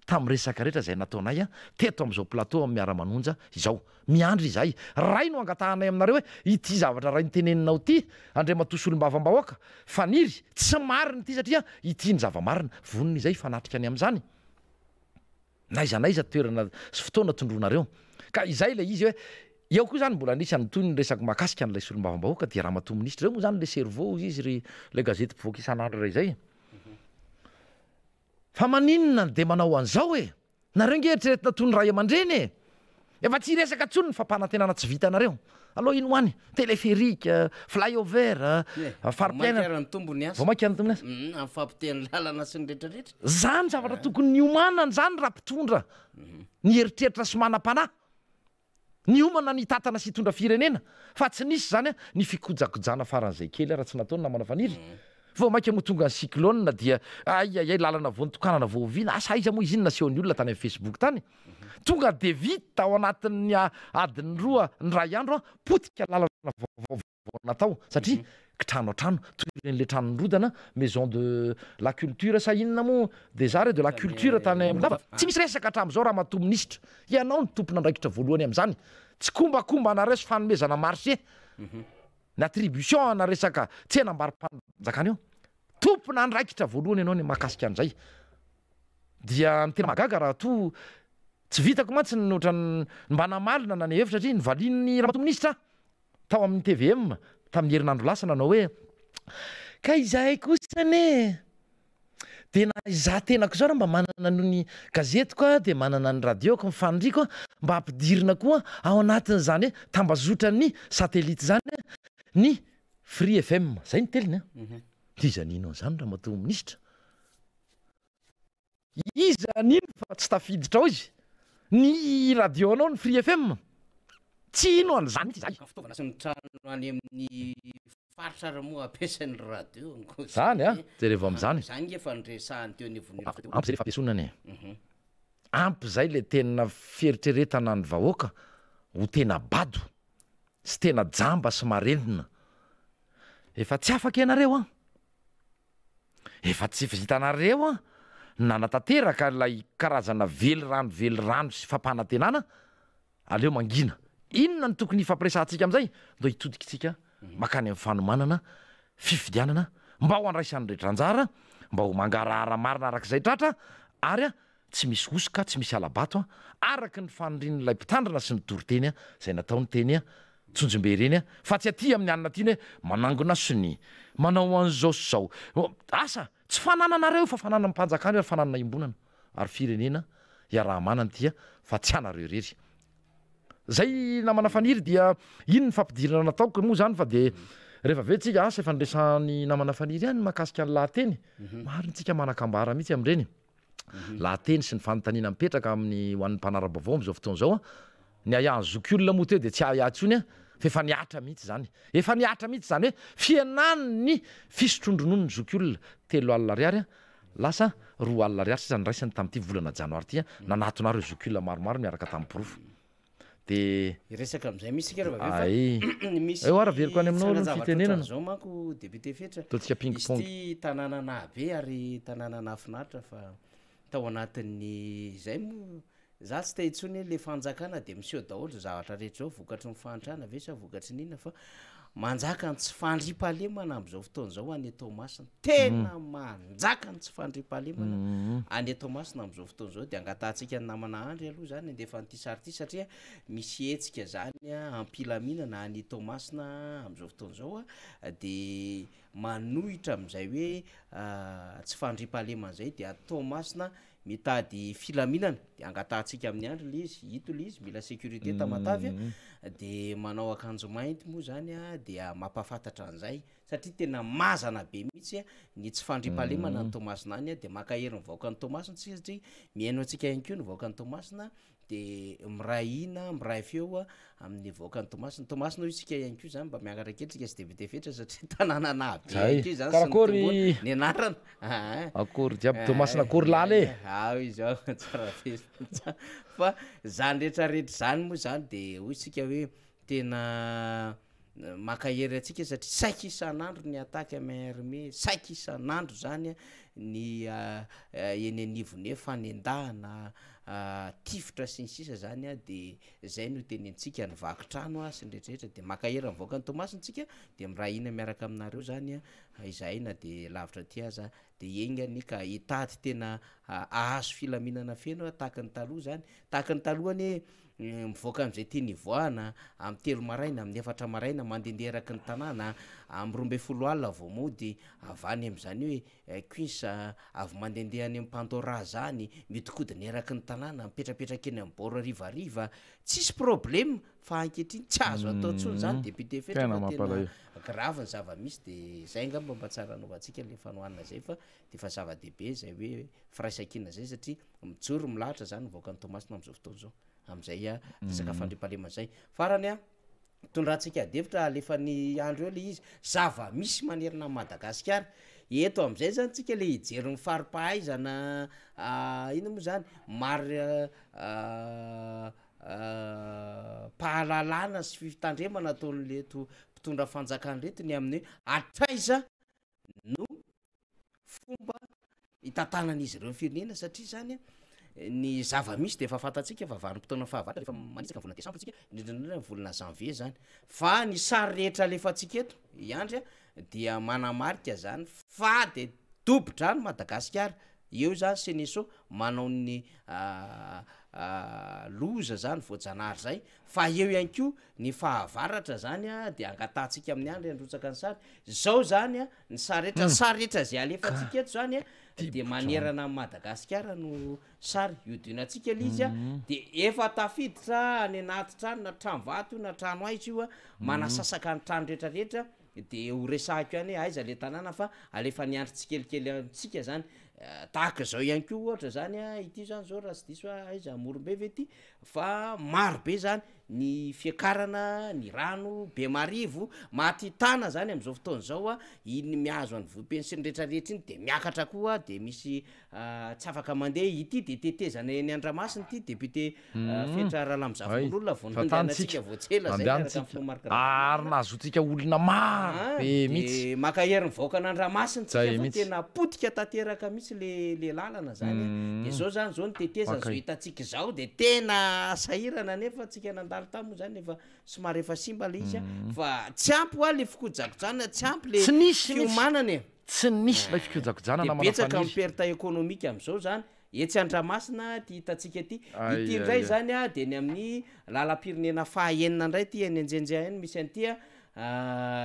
tamin'ny resaka rehetra izay nataonay teto amin'izao plateau amin'ny Miara-manonja izao. Miandry izahay. Ray no angatahanay aminareo hoe ity zavatra Ray noteneninao ity, Andriamatoa Solombavambahoaka, Faniry, tsy marina ity satria ity ny zava-marina. Vonona izahay hifanatrika ny amin'izany. N'aiza n'aiza toerana sy fotoana tondroinareo. Ka izay ilay izy hoe eo koa izany mbola anisan'ny toy ny resako mahakasika an'ilay solombavambahoaka dia Ramatoa Minisitra. Ireo moa izany ilay cerveau hozy izy ry ilay gazety mpivoaka isan'andro iray izay. Fa maninona no dia manao an'izao e? Nareo nge eritreretina toy ny ray aman-dreny e! Efa tsy hiresaka intsony ny fampanantenana tsy vitanareo. Aleo ino ho any? Téléphérique, fly-over, fari-piainana. Vao mainka nitombo ny asa. Amin'ny fahapotehan'ny lalana sy ny rehetrarehetra. Zany zavatra tokony niomanana zany raha mpitondra ny eritreritra sy manam-panahy. Niomana ny hitantana sy hitondra firenena fa tsy nisy izany ny fikojakojana faran'izay kely ara tsy nataony namana Faniry. Vao mainka moa tonga ny cyclone dia aiaiay lalana vao nitokanana vao oviana asa aiza moa izy iny nasehon'ny olona tany amin'ny facebook tany. Tonga dia vita ao anatin'ny adiny roa ny iray andro potika lalana vaovao vao natao satria kitrano an-trano toy ireny le trano nirodana maison de la culture sa inona moa des arts et de la culture tany Ambohidava tsy misy resaka hatramin'izao ramatoa minisitra ianao no tompon'andraikitra voalohany amin'izany tsikombakomba anareo sy fanomezana marché ny attribution ana resaka tsenam-barom-panjakana io tompon'andraikitra voalohany ianao ny mahakasika an'izay dia ny tena mahagaga raha toa tsy vitako mantsy ny ohatran'ny mba namaly na naneho hevitra satria novalian'ny ramatoa minisitra aho tao amin'ny tvm tamin'ny herinandro lasa nanao hoe, Ka izahay kosa anie dia na izaho tenako izao raha mba manana ny gazetiko aho dia manana ny radio-ko, ny faniriako mba hampidirina koa ao anatin'izany hoe tambazotran'ny satellite izany ny Free FM. Izay ny teliny an! Iza nino an'izany ramatoa minisitra? Iza nino fa tsy tafiditra ao izy? Ny radio anao ny Free FM? Tsy hino an'izany mihitsy izahay. Ka fitaovana sy ny trano any amin'ny faritra ary moa ampiasain'ny radio Zany a! Jerevo amin'izany. Zany nge efa niresahany teo anivon'ny radio. Ampy zay le fampiesonana e! Ampy zay le tena fieritreretana ny vahoaka ho tena bado sy tena jamba sy marenina. Efa tsy afaka ianareo an! Efa tsy vitanareo an! Nanatanteraka ilay karazana velirano velirano sy fampanantenana, aleo mangina. Inona no tokony hifampiresahantsika amin'izay? Ndao hitodika isika mankany amin'ny fanomanana fifidianana mba ho andraisan'ny rehetra anjara, mba ho mangarahara marina araka izay tratra ary tsy misy hosoka, tsy misy hala-bato araka ny fanirian'ilay mpitandrina sy ny toriteny izay nataony teny Tsonjombe ireny fa tsy aty amin'ny anona aty ny hoe manangona sonia, manao an'izao sy izao. Asa! Tsy fanananareo io fa fananam-panjakana io ary fananana iombonana ary firenena iaraha-manana ity fa tsy anareo irery. Zay namana Faniry dia iny ny fampidirana nataoko moa zany fa dia rehefa avy eo tsika asa efa niresahan'ny namana Faniry ihany mahakasika ny lahateny. Marina tsika manan-kambara mihitsy amin'ireny. Lahateny sy ny fanontaniana mipetraka amin'ny ho an'ny mpanara-baovao amin'izao fotoana izao. Ny ahiahin'ny zokiolona moa teo dia tsy ahiahy intsony. Fa efa nihatra mihitsy izany. Efa nihatra mihitsy izany hoe fihenan'ny fisotroan-dronono ny zokiolona, 30 ariary lasa 20 ariary sisa noraisiny tamin'ity volana janoary ity, nanatona ahy ireo zokiolona maromaro niaraka tamin'ny porofo. Dia. Hiresaka amin'izay mihitsy isika rehefa avy eo fa Ay. misy Eo ary averiko any aminao aloha ny tsangan-javatra fitenenana. ohatran'izao manko député Fetra. Ataontsika ping Izy pong. ity tanàna nahabe ary tanàna nahafinaritra fa tao anatin'ny izay moa Za tsy te intsony hoe le fanjakana de miseho daholo zao zavatra rehetra zao vokatry ny fahantrana ve sa vokatry ny inona fa manjaka ny tsy fandriampahalemana amzao fotoana zao any Toamasina, tena manjaka ny tsy fandriampahalemana any Toamasina amzao fotoana zao de angatahantsika ny namana Andry aloha zany andefa an'ity sary ity satria misy hetsika zany am-pilaminana any Toamasina amzao fotoana zao de manohitra amzay hoe tsy fandriampahalemana zay de Toamasina Mitady filaminana de angatahantsika amin'ny Andry le izy, ito le izy, mila sécurité Tamatave a, de manao akanjo mainty moa zany a, dia mampahafantatra an'izay satria tena mazana be mihitsy ny tsy fandriampahalemana any Toamasina any a, de mankahery ny vahoakan'i Toamasina tsika satria mihaino antsika ihany koa ny vahoakan'i Toamasina de miray hina, miray feo amin'ny vahoakan'i Toamasina. Toamasina hoy isika ihany koa zany mba miangatra kely tsika sy député Fetra satria tanàna nahabe ihany koa zany sy Karakory nitomboana ny anarana. Aa. Akory jiaby Toamasina akory lala e. Ao izy ao tsara be fa zany retraretra zany moa zany de hoy isika hoe tena mankahery antsika satria saika isan'andro ny attaque à main armée, saika isan'andro zany ny eny anivon'ny hoe fanendahana, tifitra sy ny sisa zany de zay no tenentsika, ny vaky trano sy ny rehetrarehetra de mankahery ny vahoakan'i Toamasina tsika de miray hina miaraka aminareo zany izahay na de lavitra aty aza de enga anie ka hitady tena hahazo filaminana feno tahaka ny taloha zany, tahaka ny taloha anie Mivoaka amin'izay tiany hivoahana, amin'ny telo maraina, amin'ny efatra maraina, mandehandeha eraky ny tanàna, amin'ny 12 alina vao mody, avy any amin'izany hoe Queens, avy mandehandeha any amin'ny Pandora zany, mihodinkodina eraky ny tanàna, mipetrapetraka eny amin'ny bord harivariva, tsisy problème, fa ankehitriny tsy azo atao intsony zany député Fetra Tena fa tena mampalahelo. grave ny zava-misy de zay angamba mba tsara anaovantsika le fanohanana zay fa de efa zava-dehibe zay hoe firaisankina zay satria Mijoro milahatra zany ny vahoakan'i Toamasina amin'izao fotoana izao amin'izay resaka fandriampahalemana izay. Farany an, tondrantsika adihevitra alefan'i Andry eo le izy, zava-misy manerana an'i Madagasikara, eto amin'izay zany tsika le hijery ny fari-pahaizana inona moa zany, mari pahalalana sy fitandremana ataon'ireto mpitondra fanjakana ireto ny amin'ny hoe hatraiza no fomba hitantanan'izy ireo ny firenena satria zany ny zava-misy de efa fantatsika fa vanim-potoana fahavaratra rehefa manitsaka ny volana desambra tsika, indrindra indrindra ny volana janvier zany, fa ny sary rehetra alefantsika eto i Andry a dia manamarika zany fa de dobo-drano Madagasikara, eo zany Seneso manao ny loza zany voajanahary zay fa eo ihany koa ny fahavaratra zany a de angatahantsika amin'ny Andry handrotsaka ny sary, zao zany a ny sary rehetra, ny sary rehetra zay alefantsika eto zany a de manerana an'i Madagasikara no sary iodinantsika le izy a de efa tafiditra any anaty trano na trano vato io na trano aiza io a manasasaka ny trano rehetra rehetra de ho resahiko ihany hoe aiza le tanàna fa alefan'i Andry tsikelikely amintsika zany, tahaka izao ihany koa ohatra zany a ity zany zao raha tsy diso aho aiza Morombe ve ty fa maro be zany ny fiakarana ny rano Bemarivo, Matitana zany am'zao fotoana zao a, iny mihazo an'i Vohipeno sy ny retraretra iny de miakatra koa de misy tsy afaka mandeha, ity de tetezana eny Andramasina ity député Fetra Ralamizafikololona vao nandehanantsika vao tsy ela zay niaraka amin'ny filoha Marc Ary Ravalomanana. nahazoantsika olona maro Ah, be mihitsy. de mankahery ny vahoakan'Andramasina tsika Zay fa mihitsy. tena potika tanteraka mihitsy le le lalana zany a, de zao zany zao ny tetezana zao Mankay. hitantsika zao de tena sahirana nefa tsika nandalo tany moa zany efa somary efa simba le izy a, fa tsy ampy hoa le fikojakojana, tsy ampy le Tsy nisy mihitsy. fiomanana e. Tsy nisy ilay fikojakojana De namana betsaka ny Faniry. perte économique am'zao zany etsy Andramasina ity hitantsika ity, Ay ity ay indray ay. zany a de ny amin'ny lalam-pirenena faha enina indray ity eny Anjenjia eny misy an'ity a,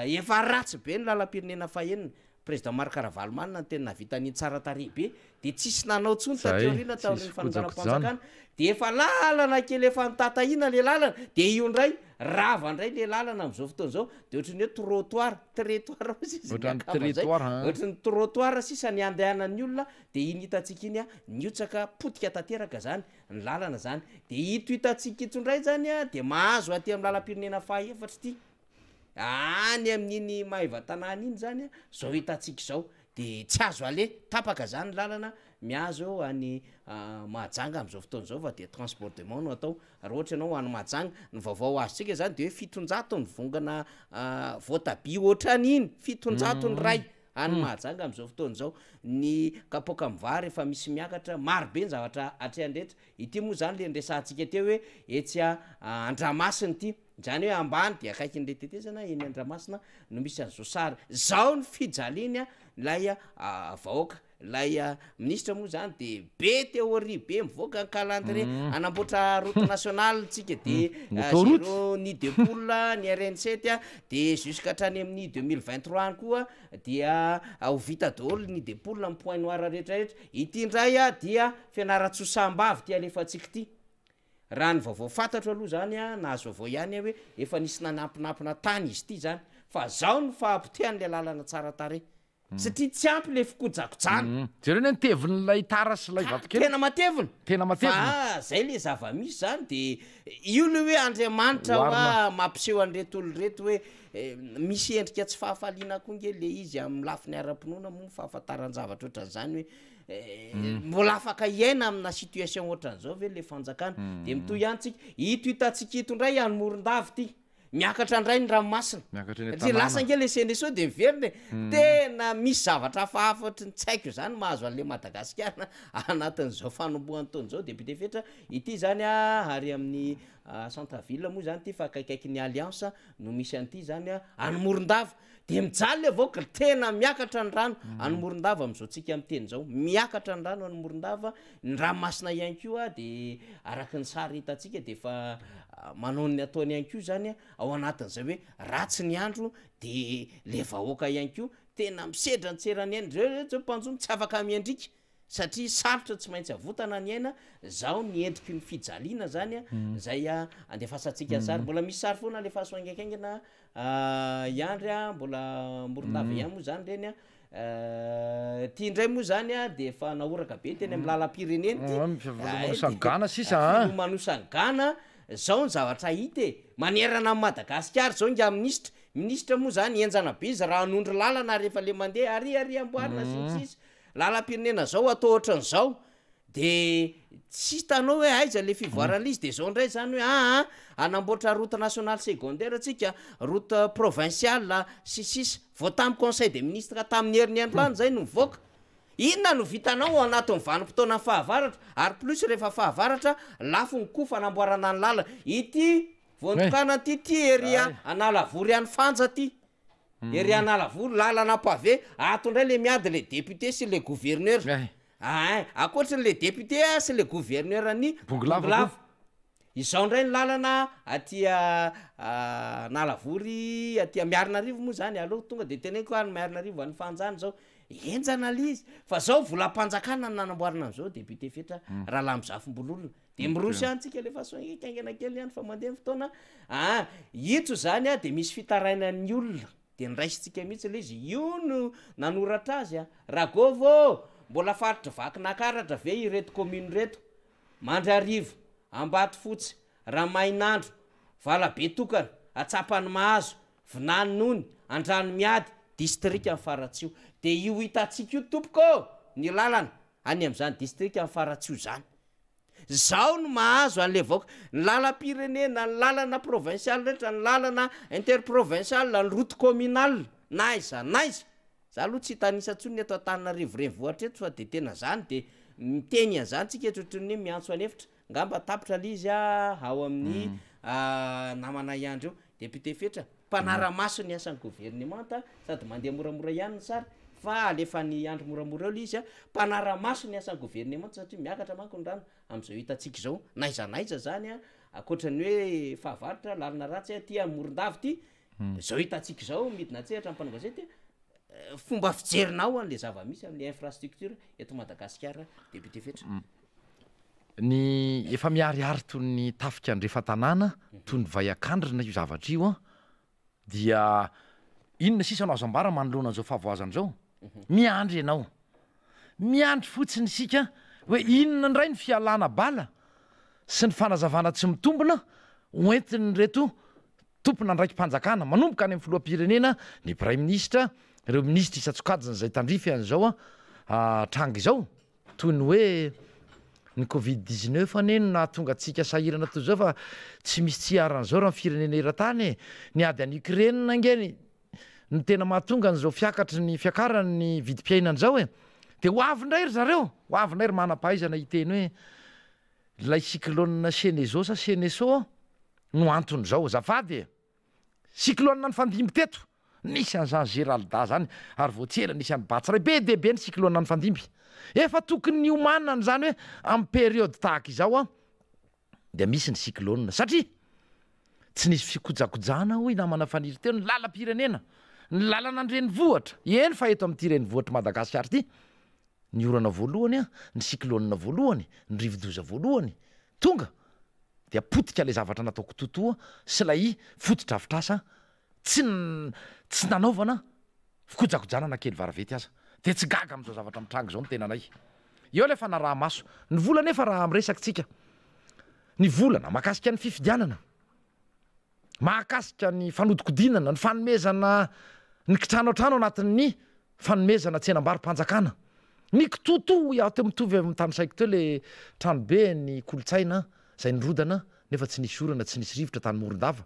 efa ratsy be ny lalam-pirenena faha enina, président Marc Ravalomanana no tena nahavita an'iny tsara tarehy be, de tsisy nanao tsony taty Zay, aoriana tsisy taorian'ny fikojakojana. fanonganam-panjakana, de efa lalana kely efa nitatahina le lalana, de io indray. Rava indray le lalana amin'izao fotoana izao de ohatran'ny hoe trottoir, tretoir hozy izy ny Ohatran'ny akama zay, trottoir an. ohatran'ny trottoir sisa ny andehanan'ny olona de iny hitantsika iny a nihotsaka potika tanteraka zany ny lalana zany. De ito hitantsika ito indray zany a de mahazo aty amin'ny lalam-pirenena fahaefatra ity, any amin'iny Maevatanàna iny zany a, zao hitantsika izao de tsy azo aleha, tapaka zany ny lalana mihazo any Mahajanga amin'izao fotoana izao fa de transbordement no atao Raha ohatra ianao any Mahajanga, ny vaovao azontsika zany de hoe 700 ny vongana voatabia ohatran'iny, 700 ny iray any Mahajanga am'zao fotoana izao, ny kapoaka amin'ny vary efa misy miakatra, maro be ny zavatra atrehany rehetra, ity moa zany le niresahantsika teo hoe etsy Andramasina ity, zany hoe ambany de akaikin'le tetezana eny Andramasina no misy an'izao sary, zao ny fijaliany ilay vahoaka. Ilay minisitra moa zany de be théorie be mivoaka ny calendrier hanamboatra route nationale tsika de zéro nid de poule ny RN 7 a de jusqu'à hatrany amin'ny 2023 any koa dia ho vita daholo nid de poule amin'ny point noir rehetra rehetra. Ity indray a dia Fianarantsoa Sambavy ity alefantsika ity. Raha ny vaovao fantatro aloha zany a, nahazo vaovao ihany aho hoe efa nisy nanampinampina tany izy ity zany fa zao ny fahapotehan'ilay lalana tsara tarehy. Satria tsy ampy le fikojakojana. Jereo anie ny tevin'ilay tara sy ilay vatokely. Tena matevina. Tena matevina. Fa zay le zava-misy zany de io le hoe Andriamanitra hoa mampiseho an'ireto olona ireto hoe misy endrika tsy fahafaliana koa nge le izy amin'ny lafiny ara-pinoana moa ny fahafantaran-javatra ohatran'izany hoe mbola afaka hiaina amina situation ohatran'izao ve le fanjakana. De mitohy ihany tsika. Ito hitantsika ito indray any Morondava ity. Miakatra indray ny ranomasina. Miakatra eny Satria lasa an-tanàna. ange le CNSO de miverina e. Tena misy zavatra hafahafa ohatry ny tsy haiko izany mahazo an'le Madagasikara anatin'izao fanombohan'ny taona izao député Fetra. Ity izany a, ary amin'ny centre ville moa izany ity fa akaikikaikin'ny Alliance no misy an'ity izany a, any Morondava. De mijaly le vahoaka, tena miakatra ny rano any Morondava amin'izao tsika miteny izao. Miakatra ny rano any Morondava, ny ranomasina ihany koa de araka ny sary hitantsika de efa manao ny ataony ihany koa zany ao anatin'izay hoe ratsy ny andro de le vahoaka ihany koa tena misedra ny tseran'ny aina, reo zao mpanjono tsy afaka miandriaka satria sarotra tsy maintsy avotana ny aina, zao ny endriky ny fijaliana zany zay andefasantsika ny sary, mbola misy sary foana alefaso haingankaingana i Andry a, mbola Morondava ihany moa zany reny a. Ty indray moa zany a de efa nahoraka be teny amin'ny lalam-pirenena ty. Filomanosany gana sisa a. Filomanosany gana, zao ny zavatra hita e, manerana an'i Madagasikara zao ingahy minisitra, minisitra moa zany henjana be izy raha hanondro lalana rehefa le mandeha ary ary amboarina sy ny sisa, lalam-pirenena zao atao ohatran'izao, De tsy hitanao hoe aiza le fivoaran'le izy de zao ndray zany hoe aa hanamboatra route nationale secondaire tsika, route provinciale sy sisa, vao tam conseil des ministres tamin'ny heriny androany zay no nivoaka, inona no vitanao ao anatin'ny vanim-potoanan'ny fahavaratra ary plus rehefa fahavaratra lafo ny cout fanamboarana ny lalana, ity vao nitokanana ity ty ery Analavory any Fanja ty. Ery Analavory lalana pavé, ato indray le miady le député sy le gouverneur. Ain, ankoatry ny le député sy le gouverneur ny Bongolava koa. Izao indray ny lalana aty Analavory aty Miarinarivo moa zany, aleo tonga de teneniko any Miarinarivo any Fanja any zao, henjana le izy, fa zao volam-panjakana no nanamboarana an'izao député Fetra Ralambozafimbololona. De miroso ihany tsika alefaso haingana kely ihany fa mandeha ny fotoana a, ito zany a de misy fitarainan'ny olona de niraisintsika mihitsy le izy, io no nanoratra azy a, Ragôva ô, mbola faritry Vakinakaratra ve ireto commune ireto, Mandrarivo, Ambatofotsy, Ramainandro, Valabetokana, Atsapanimahazo, Vinaninony, Andranomiady, distrikan'i Faratsiho. De io hitantsika io tompoko ô, ny lalana any amin'izany distrikan'i Faratsiho zany. Zao no mahazo an'le vahoaka. Ny lalam-pirenena, ny lalana provinciale rehetra, ny lalana interprovinciale, ny route communale, na aiza na aiza. Za aloha tsy hitanisa intsony ny eto Antananarivo renivohitra eto fa de tena zany de miteny an'zany tsika eto ohatran'ny hoe miantso an'efitra. Ngamba tapitra le izy ao amin'ny namana ihany reo. Député Fetra, mpanara-maso ny asan'ny governemanta sady mandeha moramora ihany ny sary fa alefan'i Andry moramora eo le izy a, mpanara-maso ny asan'ny governemanta satria miakatra manko ny rano amin'izao hitantsika izao n'aiza n'aiza zany a, ankoatra ny hoe fahavaratra, lalana ratsy aty a Morondava ity, zao hitantsika izao midina an-tsehatra ny mpanao gazety a, fomba fijerinao an'le zava-misy amin'le infrastructure eto Madagasikara Député Fetra. Ny efa miharihary toy ny tafika andrefan-tanàna Toy ny vay an-kandrina io zavatra io an, dia inona sisa no azo ambara manoloana an'izao fahavoazana izao? Miandry ianao. Miandry fotsiny isika hoe inona indray ny fialana bala sy ny fanazavana tsy mitombina hoentin'ireto tompon'andraiki-panjakana, manomboka any amin'ny filoham-pirenena, ny praiminisitra, ireo minisitra isan-tsokajiny izay tandrify an'izao tranga izao. Toy ny hoe ny covid 19 anie no nahatonga antsika sahirana toy izao fa tsy misy tsy iharan'izao raha ny firenena eran-tany e! Ny ady any Ukraine ange no tena mahatonga an'izao fiakatry ny fiakaran'ny vidim-piainana izao e! Dia ho avy indray ry zareo, ho avy indray ry manam-pahaizana hiteny hoe ilay cyclone Cheneso sa Cheneso no anton'izao, azafady e! Cyclone nifandimby teto, nisy an'izany Geralda zany, ary vao tsy ela nisy an'i Batsirai, be dia be ny cyclone nifandimby. Efa tokony niomanana izany hoe amin'ny période tahaka izao an, dia misy ny cyclone, satria tsy nisy fikojakojana hoy namana Faniry teo ny lalam-pirenena, ny lalana an-drenivohitra, eny fa eto amin'ity renivohitr'i Madagasikara ity, ny orana voalohany an, ny cyclone voalohany, ny rivodoza voalohany, tonga dia potika ilay zavatra natao kitoatoa sy ilay fotodrafitrasa tsy tsy nanaovana fikojakojana na kely varavety aza. Dia tsy gaga amin'izao zavatra mitranga izao ny tenanay. Eo ilay fanaraha-maso. Ny vola anefa raha miresaka tsika, ny volana mahakasika ny fifidianana, Mahakasika ny fanodikodinana, ny fanomezana ny kitranoantrano anatin'ny fanomezana tsenambaro-panjakana. Ny kitoatoa hoy aho teo mitovy amin'ny tanisaiko teo le tranobe ny kolontsaina izay nirodana nefa tsy nisy orana tsy nisy rivotra tany Morondava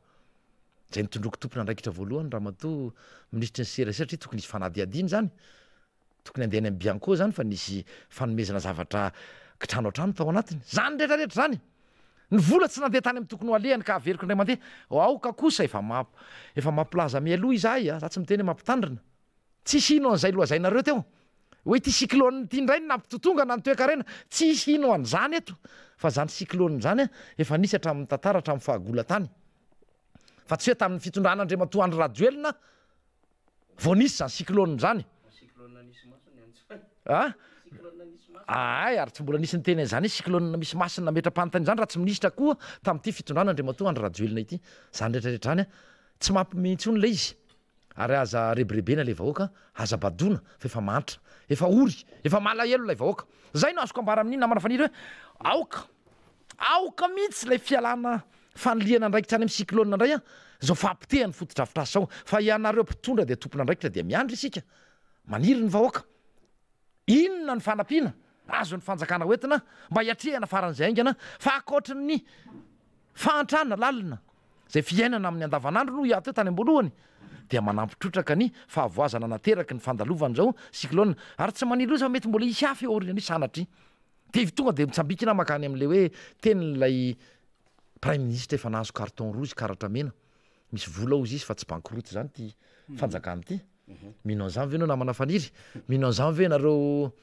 izay nitondroako tompon'andraikitra voalohany ramatoa minisitry ny serasera satria tokony hisy fanadihadiana izany. Tokony handeha any amin'ny Bianco zany fa nisy fanomezana zavatra kitrano an-trano tao anatiny. Zany rehetra rehetra zany. Ny vola tsy nandeha tany amin'ny tokony ho alehany ka averiko indray mandeha. Aoka kosa efa mamp efa mampilaza mialoha izahay a, za tsy miteny hoe mampitandrina. Tsisy hino an'izay lohazainareo teo. Hoe ity cyclone ity indray no nampitotongana ny toekarena. Tsisy hino an'izany eto. Fa zany cyclone zany a, efa nisy hatramin'ny tantara hatramin'ny fahagola tany. Fa tsy hoe tamin'ny fitondrana Andriamatoa Andry Rajoelina Vao nisy izany cyclone izany. Ah? Ay, ary tsy mbola nisy niteny an'izany hoe cyclone misy masony nametra-panontaniana izany raha tsy minisitra koa tamin'ity fitondrana Andriamatoa Andry Rajoelina ity. Izany rehetra rehetra izany tsy mampime intsony ilay izy. Ary aza rebirebena ilay vahoaka, aza badoana fa efa mahantra, efa ory, efa malahelo ilay vahoaka. Izay no azoko ambara amin'iny namana Faniry hoe aoka Aoka mihitsy ilay fialana fanilihana andraikitra any amin'ny cyclone indray an! Izao fahapotehan'ny fotodrafitrasa izao fa ianareo mpitondra dia tompon'andraikitra dia miandry isika, maniry ny vahoaka. Inona ny fanampiana azon'ny fanjakana hoentina mba hiatrehana faran'izay haingana fa ankoatry ny fahantrana lalina izay fiainana amin'ny andavanandro no hiato teo tany am-boalohany dia manampy trotraka ny fahavoazana nateraky ny fandalovan'izao cyclone ary tsy maniry loza fa mety mbola hisy hafa eo aorian'io sanatria. Dia tonga dia mitsambikina mankany amin'ilay hoe tenin'ilay praiminisitra efa nahazo carton rouge, karatra mena. Misy vola hozy izy fa tsy bankiroty izany ity fanjakana ity. Mino an'izany ve ianao namana Faniry? Mino an'izany ve ianareo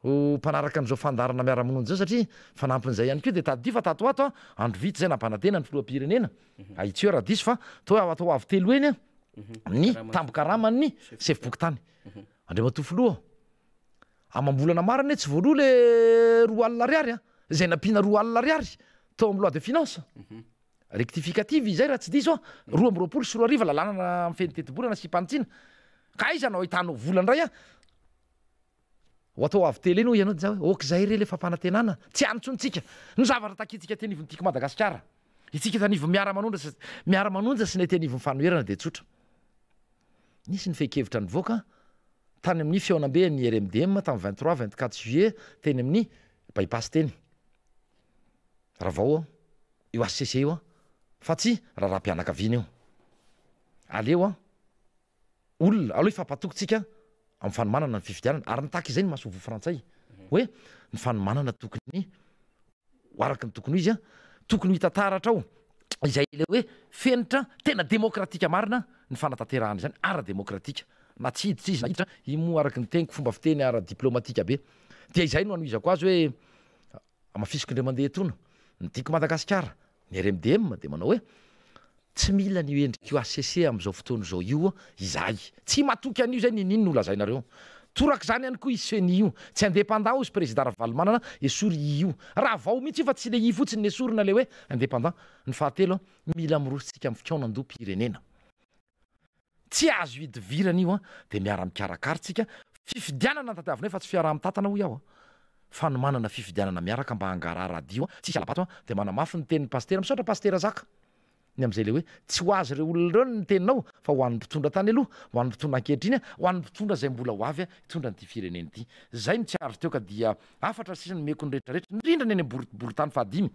ho mpanaraka an'izao fandaharana miara-mononjy izao satria fanampin'izay ihany koa dia tadidio fa tato ho ato andro vitsy izay nampanantena ny filoham-pirenena, ahitsio raha diso fa toa hoe atao avo telo heny ny tambin-karaman'ny sefom-pokontany. Andriamatoa Filoha, Amam-bolana maro anie tsy voaloa le 20 alina ariary a, izay nampiana 20 alina ariary tao amin'ny loi de finance rectificative izay raha tsy diso aho, 2022 lalàna mifehy ny tetibola nasiam-panitsiana, ka aiza no ahitanao vola indray a, ho atao avo telo eny hoy ianao dia za hoe ok izay re le fampanantenana, tsy any intsony tsika, ny zavatra takintsika aty anivon'ny Tiako Madagasikara, itsika eto anivon'ny miara-manondra sy miara-manonja sy ny aty anivon'ny fanoherana dia tsotra. Nisy ny fehin-kevitra nivoaka tany amin'ny fihaonambe an'ny RMDM tamin'ny 23, 24 juillet teny amin'ny By-pass teny. Ravao io HCC io fa tsy raharaham-pianakaviana io. Aleo olona, aleo hifampatoky tsika amin'ny fanomanana ny fifidianana ary nitaky izay ny masoivoho frantsay hoe ny fanomanana tokony ho araka ny tokony ho izy, tokony ho hita taratra ao izay ilay hoe fenitra tena demokratika marina ny fanatanterahana izany ara-demokratika na tsy hiditra izy na hiditra, io moa araka ny teniko fomba fiteny ara-diplomatika be dia izay no anohizako azy hoe hamafisiko indray mandeha etoana ny Tiako Madagasikara, ny RMDM dia manao hoe tsy mila an'io endrik'io HCC amin'izao fotoana izao io izahay, tsy matoky an'io izay n'inon'inona ho lazainareo. Torak'izany ihany koa i Ceni io. Tsy indépendant hozy Président Ravalomanana, esory i io. Raha vao mihitsy io fa tsy le i fotsiny nesorina le hoe indépendant. Ny fahatelo, mila miroso tsika amin'ny fikaonandoham-pirenena. Tsy azo idivirana io an, dia miara-mikarakara tsika. Fifidianana no tadiavinay fa tsy fiaraha-mitantana hoy aho an. Fanomanana fifidianana miaraka mba hangarahara hadio an, tsisy hala-bato an, dia manamafy ny tenin'ny Pasitera. Misaotra Pasitera Zaka. Ny amin'izay ilay hoe tsy ho azy ireo olona ireo ny teninao fa ho an'ny mpitondra tany aloha, ho an'ny mpitondra ankehitriny, ho an'ny mpitondra izay mbola ho avy hitondra an'ity firenena ity. Izay no tsy ary teo ka dia hafatra sisa nomeko ny rehetra rehetra, indrindra ny any am-boriboritany fahadimy.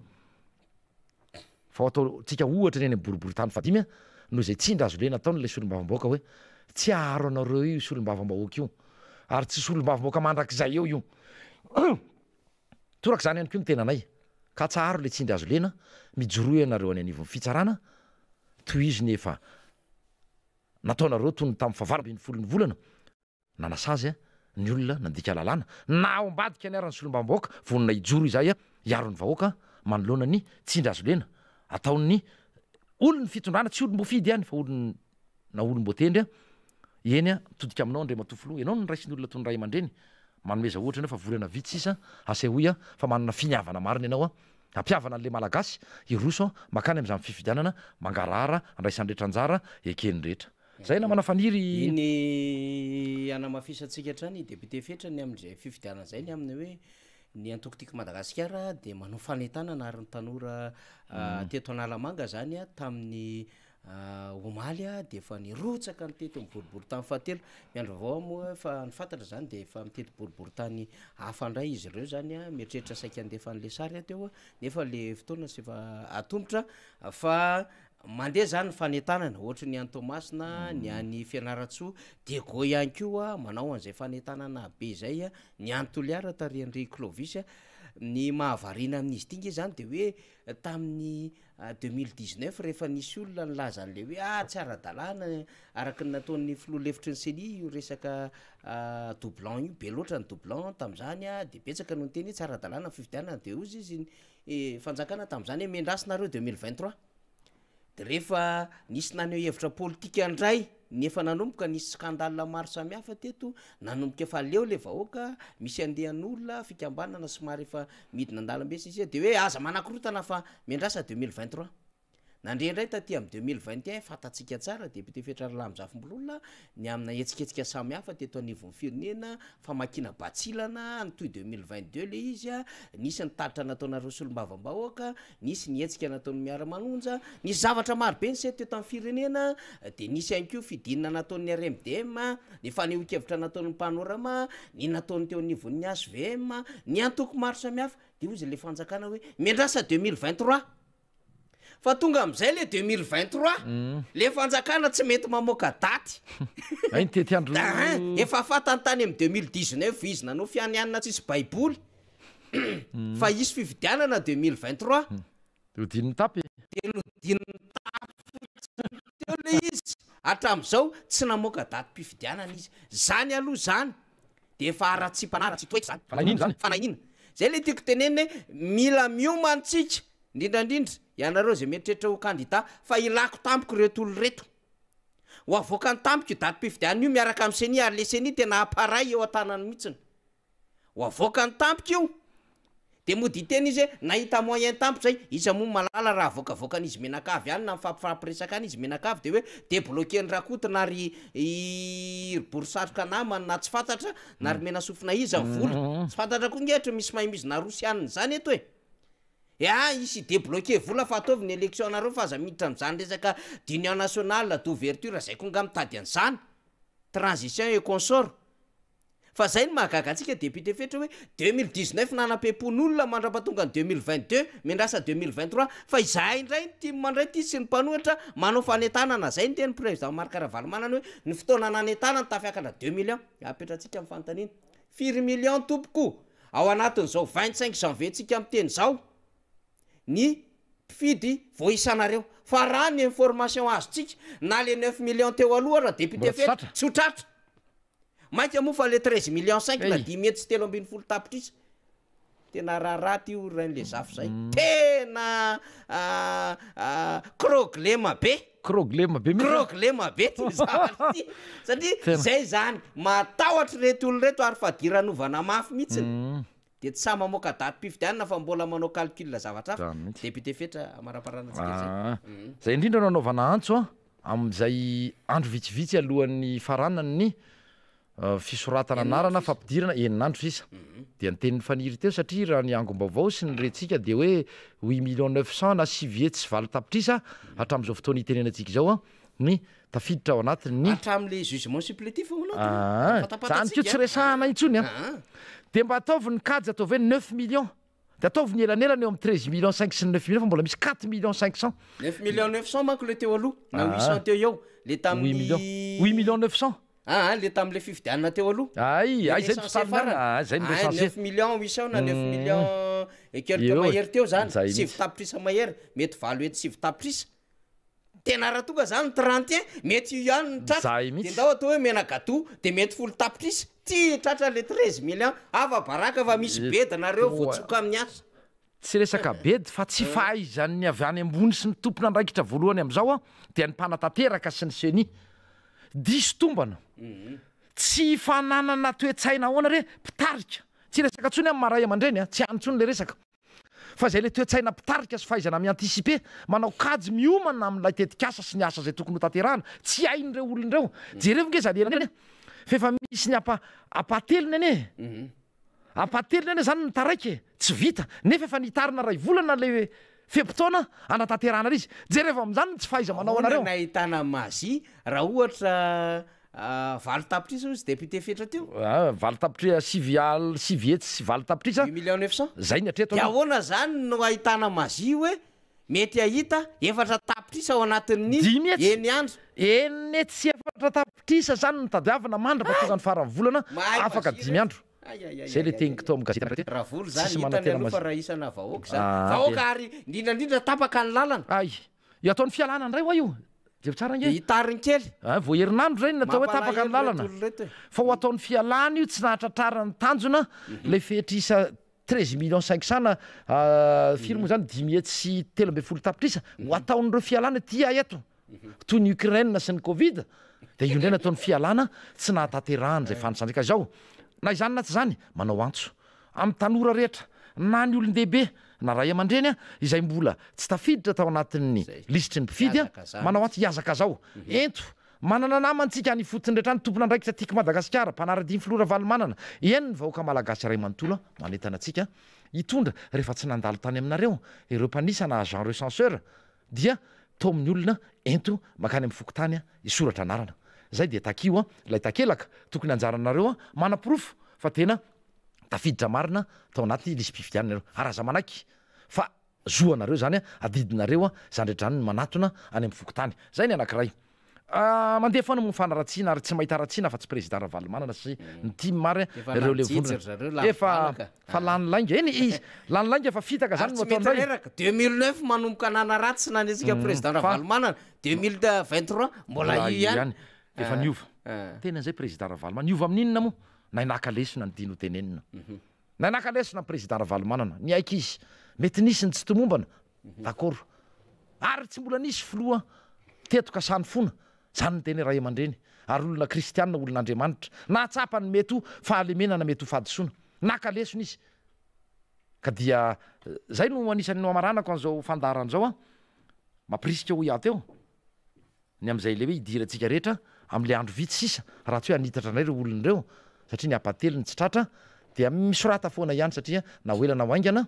Fa ho ataontsika ohatra ny any am-boriboritany fahadimy noho izay tsindry azo lena ataon'ilay solombavambahoaka hoe tsy haharo anareo io solombavambahoaka io ary tsy solombavambahoaka mandrakizay eo io. Toraka izany ihany koa ny tenanay, ka atsaharo ilay tsindry azo lena, mijoroa ianareo any anivon'ny fitsarana, tohizo ny efa nataonareo toy ny tamin'ny fahavalo ambin'ny ny volana nanasazy ny olona nandika lalàna, na ao ambadika ny ara ny solombavambahoaka, vonona hijoro izahay hiaro ny vahoaka manoloana ny tsindry azo lena ataon'ny olon'ny fitondrana, tsy olom-boafidy ihany fa olon na olom-boatendry an, eny an, mitodika aminao Andriamatoa Filoha, ianao no noraisin'ny olona toy ny ray aman-dreny, manomeza ohatra ianao fa volana vitsy sisa, asehoy an, fa manana finiavana marina ianao an, hampihavana an'ilay Malagasy, hiroso an, mankany amin'izany fifidianana mangarahara, andraisan'ny rehetra anjara, eken'ny rehetra. Zay namana Faniry. Iny hanamafisantsika hatrany Député Fetra ny amin'izay fifidianana izay ny amin'ny hoe ny antoko Tiako Madagasikara dia manao fanentanana ary ny tanora teto Analamanga izany tamin'ny Omaly dia efa nirotsaka ny teto amin'ny boriborintany fahatelo. Miandry vaovao aho moa fa ny fantatra izany dia efa mitety boriborintany hafa indray izy ireo izany. Mieritreritra saika handefa an'ilay sary aho teo nefa ilay fotoana tsy efa atomotra fa mandeha izany ny fanentanana ohatry ny any Toamasina, ny any Fianarantsoa, Diego ihany koa manao an'izay fanentanana be izay, ny any Toliara tarihan'i Clovis. Ny mahavariana amin'izy ity nge izany dia hoe tamin'ny 2019 rehefa nisy olona nilaza an'ilay hoe ah tsy ara-dalàna araka ny nataon'ny filoha lefitry ny ceni io resaka doublon io, be loatra ny doublon tamin'izany dia betsaka no niteny hoe tsy ara-dalàna ny fifidianana dia hozy izy ny fanjakana tamin'izany hoe miandrasa nareo 2023 dia rehefa nisy naneho hevitra politika indray ny efa nanomboka nisy scandale maro samihafa teto, nanomboka efa leo le vahoaka, misy andian'olona, fikambanana somary efa midina an-dalambe sy ny sisa, de hoe aza manakorontana fa miandrasa 2023. Nandre indray taty amin'ny 2021, fantatsika tsara député Fetra Ralamy Zafimbololona, ny amina hetsiketsika samihafa teto anivon'ny firenena, famakiana batsilana, nitohy 2022 le izy, nisy ny tatitra nataonareo solombavambahoaka, Nisy ny hetsika nataon'ny Miara-manonja, nisy zavatra maro be niseho teto amin'ny firenena, dia nisy ihany koa fidinana nataon'ny RMDM, ny fanehoan-kevitra nataon'ny Panorama, ny nataon'ny teo anivon'ny hvm, ny antoko maro samihafa, dia hozy ilay fanjakana hoe miandrasa 2023. Fa tonga amin'izay ilay 2023, ilay fanjakana tsy mety mamoaka daty. Hay ny tetiandro. Efa fantany tany amin'ny 2019 izy nanao fianianana tsisy baiboly. Fa hisy fifidianana 2023. Dia hodian'ny tapy e. Dia nodian'ny tapy fotsiny teo ilay izy. Hatramin'izao tsy namoaka datim-pifidianana izy. Izany aloha izany dia efa haratsiam-panahy, haratsian-toetra izany. Fanahinina izany. Fanahinina. Izay ilay tiako tenenina hoe mila miomana isika, indrindra indrindra ianareo izay mieritreritra ho kandida fa ilako tampoka ireto olona ireto. Ho avoakany tampoka io datim-pifidianana io miaraka amin'ny ceni ary ilay ceni tena appareil eo an-tanany mihitsiny. Ho avoakany tampoka io, dia mody hiteny izy hoe nahita moyen tampoka zay, iza moa mahalala raha avoakavoakan'izy mianakavy any na mifampifampiresaka any izy mianakavy dia hoe debloquer-n'i Rakoto na ry ry Borisatroka namany na tsy fantatra na ry Menasofina iza ny vola, tsy fantatra koa nge ohatra misy mahay mizina rosianina izany eto e! Ah hisy hi-debloquer vola fa ataovy ny election nareo fa aza miditra amin'izany resaka d'union nationale, d'ouverture zay koa nga mitady an'izany, transition et consort. Fa zay no mahagaga antsika député Fetra hoe 2019 nanam-pempon'olona mandrapatonga ny 2022 miandrasa 2023 fa izahay indray ny tim indray ty sy ny mpanohitra manao fanentanana zay ny teny président Marc Ravalomanana hoe ny fotoana nanentanany tafiakatra deux millions apetratsika ny fanontaniana firy millions tompoko ao anatin'izao 25 janvier tsika miteny zao ny mpifidy voaisanareo fa raha ny information azontsika na le neuf millions teo aloha raha député Fetra tsy ho tratra Mainka moa fa le 13 millions cinq na 513 tapitrisa. Tena raharaha ty o Rainilezafy zay. Tena kroglema be. Kroglema be mihitsy. Kroglema be ty zavatra ty. Satria Tena. zay zany, matahotra ireto olona ireto ary fadiranovana mafy mihitsiny. Dia tsy sahy mamoaka datim-pifidianana fa mbola manao calcul zavatra hafa. Zany mihitsy. Député Fetra amaraparana antsika izay. Ah, zay indrindra no anaovana antso an, amin'izay andro vitsivitsy alohan'ny hifaranan'ny Fisoratana anarana fampidirana enin'andro sisa. Dia ny tenin'i Faniry teo satria raha ny angom-baovao sy ny rentsika dia hoe huit millions neuf cent na 808 tapitrisa hatramin'izao fotoana itenenantsika izao ny tafiditra ao anatin'ny Hatramin'ilay jugement supplétif ao anatiny. Aa, Fantapantatsika. zany koa tsy resahana intsony an. Aa. Dia mba ataovy ny kajy ataovy hoe neuf millions. Dia ataovy ny elanelana eo amin'ny treize millions cinq sy ny neuf millions fa mbola misy quatre millions cinq cents. Neuf millions neuf cents manko ilay teo aloha na huit cents teo eo. Ilay Huit millions. tamin'ny Huit millions neuf cents. Aa le tamin'le fifidianana teo aloha. Ay, Le ay zay recensé totaly farany. ah, zay ny Ay, recensé. 9 millions 800 na 9 millions et quelques Eo e. mahery teo zany. Zay Sivy mihitsy. tapitrisa mahery, mety 809 tapitrisa. Tena raha tonga zany 31, mety io ihany ny tratra. Zay De mihitsy. ndao atao hoe menagato, de mety 10 tapitrisa. Ty tratra le 13 millions, afa baraka fa misy bedy nareo voatsoka amin'ny asa. Tsy resaka bedy fa tsy fahaizan'ny avy any ambony sy ny tompon'andraikitra voalohany amin'izao dia ny mpanatanteraka sy ny ceni. Diso tombana. Tsy fananana toe-tsaina ahoana re mpitarika. Tsy resaka intsony amin'ny maha ray aman-dreny a, tsy any intsony le resaka. Fa izay le toe-tsaina mpitarika sy fahaizana mi-anticiper, manao kajy miomana amin'ilay tetikasa sy ny asa izay tokony hotanterahana. Tsy hain'ireo olona ireo. Jerevo nge izany ela anie fa efa misy ny ampa ampahatelony anie e. Ampahatelony anie zany ny taraiky e! Tsy vita, nefa efa nitarina iray volana le fe-potoana hanatanterahana ilay izy. Jerevo amin'izany ny tsy fahaiza-manao Ahoana anareo. no ahitana magie raha ohatra 8 tapitrisa hozy député Fetra teo? Ah, valo tapitrisa, sivy al, sivy hetsy sy valo tapitrisa. Huit millions neuf cent. Zay ny hatreto Dia aloha. ahoana zany no ahitana magie hoe mety hahita 4 tapitrisa ao anatin'ny Dimy hetsy. eny andro? 6 sy 4 tapitrisa zany no tadiavina mandrapatonga ny faran'ny volana, Mahay afaka magie dimy reto. andro. Zay le teniko tao amin'ny gazety anankiray teo. Raha vola Tsisy zany hitany manantena aloha fa mazi- raha isana vahoaka zany. Ah, Vahoaka dia- ary indrindra indrindra tapaka ny lalana. Ay, io ataony fialana indray hoa io. Jereo tsara ange. Dia hitariny kely. Ah, vao herinandro zay no natao hoe tapaka ny Mampalahelo lalana. ireto olona ireto e. Fa ho ataony fialana io tsy nahatratrarany ny tanjona, le fetrisa treize millions cinq cents na, ah, firy moa zany, 513 tapitrisa, ho ataon'ireo fialana tia eto. Toy ny Ukraine sy ny Covid, dia io indray nataony fialana tsy nahatanterahany izay fanisana. Ka izao, na izany na tsy izany, manao antso amin'ny tanora rehetra, na ny olon-dehibe, na ray aman-dreny, izay mbola tsy tafiditra tao anatin'ny lisitry ny mpifidy, manao antso hihazakazao. Ento, manana namana antsika any ifotony rehetra any, tompon'andraikitra Tiako Madagasikara, mpanara-dia ny filoha Ravalomanana, eny ny vahoaka malagasy iray manontolo, manentana antsika hitondra rehefa tsy nandalo tany aminareo ireo mpanisa na agent recenseur, dia taomin'ny olona ento mankany amin'ny fokontany hisoratra anarana. Zay dia takio ilay takelaka, tokony anjaranareo manaporofo fa tena tafiditra marina tao anaty lisi-pifidianana ianareo. Ary aza manaiky fa zo anareo izany, adidinareo izany rehetra izany ny manatona any amin'ny fokontany. Zay ny anankiray. Mandeha foana moa ny fanaratsiana ary tsy mahita ratsiana afa-tsy Président Ravalomanana sy ny tim ary Efa ireo lany jijy levondrona. ry zareo, lany Efa valaka. fa lany lainga. Eny izy, lany lainga fa fitaka Ary zany no tsy mety ataonay. reraka. 2009 manomboka nanaratsy sy nanenjika Président Fa Ravalomanana. 2023 mbola mbola io io ihany. ihany. Efa niova. Tena izay Président Ravalomanana. Niova amin'inona moa? Nahay naka lesona ny tiany ho tenenina. Nahay naka lesona ny Président Ravalomanana. Niaiky izy. Mety nisy ny tsy tomombana. D'accord. Ary tsy mbola nisy filoha teto ka sahy nifona. Zany ny teny ray aman-dreny. Ary olona kristiana, olon'Andriamanitra. Nahatsapa ny mety ho fahalemena na mety ho fahadisoana. Naka lesona izy. Ka dia zay no anisan'ny nohamaranako an'izao fandaharana izao an. Mampirisika hoy aho teo. Ny amin'izay ilay hoe hidirantsika rehetra amin'ilay andro vitsy sisa raha tsy hoe hanitatra indray ireo olona ireo satria ny ampahatelony tsy tratra dia misorata foana ihany satria na ho ela na ho haingana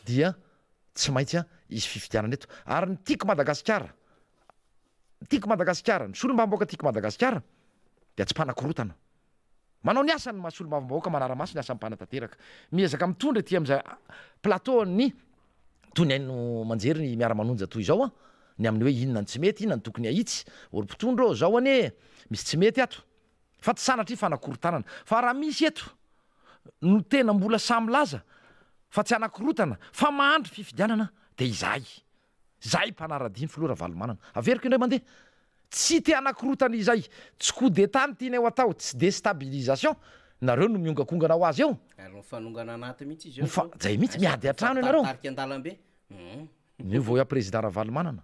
dia tsy maintsy hisy fifidianana eto ary ny Tiako Madagasikara ny Tiako Madagasikara ny solombavambahoaka Tiako Madagasikara dia tsy mpanakorotana Manao ny asany ny maha solombavambahoaka manara-maso ny asan'ny mpanatanteraka. Miezaka mitondra ety amin'izay plateau ny toy ny haino aman-jery ny miara-manonja toy izao ny amin'ny hoe inona ny tsy mety, inona ny tokony hahitsy. Ô ry mpitondra ô, zao anie e, misy tsy mety ato. Fa tsy sanatria fanakorontanana. Fa raha misy eto no tena mbola sahy milaza fa tsy hanakorotana fa mahandry fifidianana dia izahay. Izahay mpanara-dia ny filoha Ravalomanana. Averiko indray mandeha, tsy te hanakorotana izay, tsy coup d'Etat no tianay ho atao, tsy destabilisation. Nareo no miongakongana ho azy eo. Ary mifanongana anaty mihitsy izy eo zao. Zay mihitsy, miady an-trano ianareo. Mitarika an-dalambe. Hum. Niova hoe Président Ravalomanana.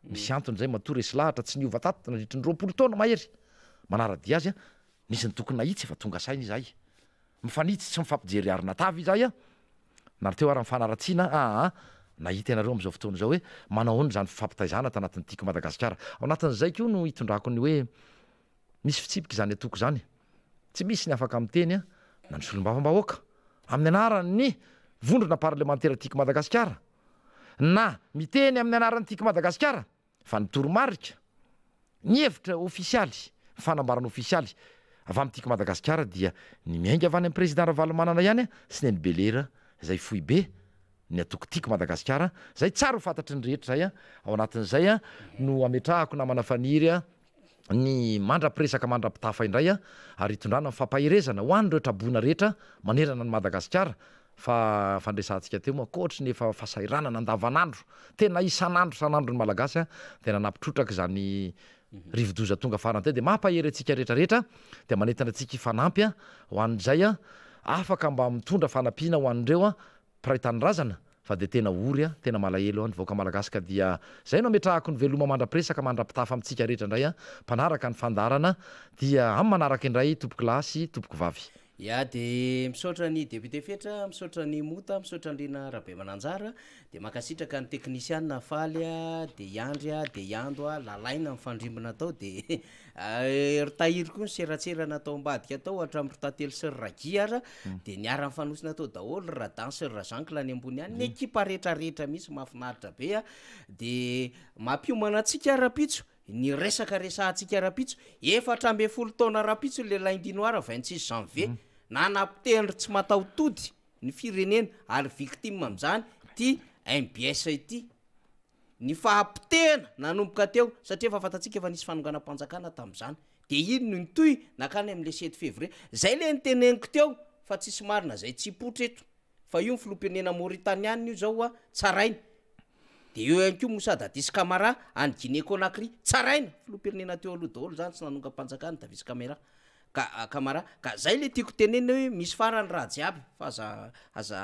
Misy antony izay matoa resy lahatra tsy niova tato nandritry ny 20 taona mahery. Manara-dia azy an. Nisy ny tokony nahitsy fa tonga saina izahay. Mifanitsy tsy mifampijery arina tava izahay an. Na teo ary ny fanaratsiana aa nahita ianareo amin'izao fotoana izao hoe manao ahoana izany fifampitaizana tanatin'ny Tiako Madagasikara. Ao anatin'izay koa no hitondrako ny hoe misy fitsipika izany antoko izany. Tsy misy ny afaka miteny na ny solombavambahoaka amin'ny anaran'ny vondrona parlemantera Tiako Madagasikara na miteny amin'ny anaran'ny Tiako Madagasikara fa ny toromarika, ny hevitra ofisialy, ny fanambarana ofisialy avy amin'ny Tiako Madagasikara dia ny miainga avy any amin'ny Président Ravalomanana ihany sy Neny Belera izay foibe ny antoko Tiako Madagasikara izay tsara ho fantatry ny rehetra izay ao anatin'izay no ametrahako namana Faniry ny mandra-piresaka mandra-pitafa indray ary hitondrana ny fampaherezana ho an'ireo traboina rehetra manerana an'i Madagasikara fa fandresahantsika teo moa ankoatry ny efa fahasahiranana andavanandro tena isan'andro isan'andro ny Malagasy dia nanampy trotraka izany rivodoza tonga farany teo dia mampahery antsika rehetra rehetra dia manentana antsika hifanampy ho an'izay afaka mba mitondra fanampiana ho an'ireo Mpiray tanindrazana fa dia tena ory a, tena malahelo a, ny vahoaka malagasy ka dia zay no ametrahako ny veloma mandra-piresaka mandra-pitafa amintsika rehetra indray a, mpanaraka ny fandaharana dia amin'ny manaraka indray tompokolahy sy tompokovavy. Ya de misaotra ny député Fetra, misaotra ny Mota, misaotra an'i Rina Rabemananjara, de mankasitraka ny teknisiana Faly a, de i Andry a, de i Ando a, Lalaina mifandrimbona tao de Ry Tahiry koa niseratsera natao ambadika tao hatramin'ny ry Tantely sy ry Raguy ara dia niara-nifanosona tao daholo ry Radan sy ry Razankl any ambony any, ny ekipa rehetrarehetra mihitsy mahafinaritra be a! dia mampiomana antsika rahampitso ny resaka resahantsika rahampitso, 14 taona rahampitso le lundi noir 26 janvier, nanapotehany ry tsy mataho-tody ny firenena ary victime amin'izany ity mbs ity. Ny fahapotehana nanomboka teo, satria efa fantatsika fa nisy fanonganam-panjakana tamin'izany, dia iny no nitohy nankany amin'ilay sept février. Izay ilay noteneniko teo fa tsisy marina izay tsy hipoitra eto, fa io ny filoham-pirenena Mauritaniana io izao a, tsaraina. Dia eo ihany koa Moussa Dadis Camara any Guinée Conakry, tsaraina, filoham-pirenena teo aloha daholo izany tsy nanongam-panjakana Davis Camera. Ka Camara, ka zay le tiako tenenina hoe misy farany raha jiaby fa aza aza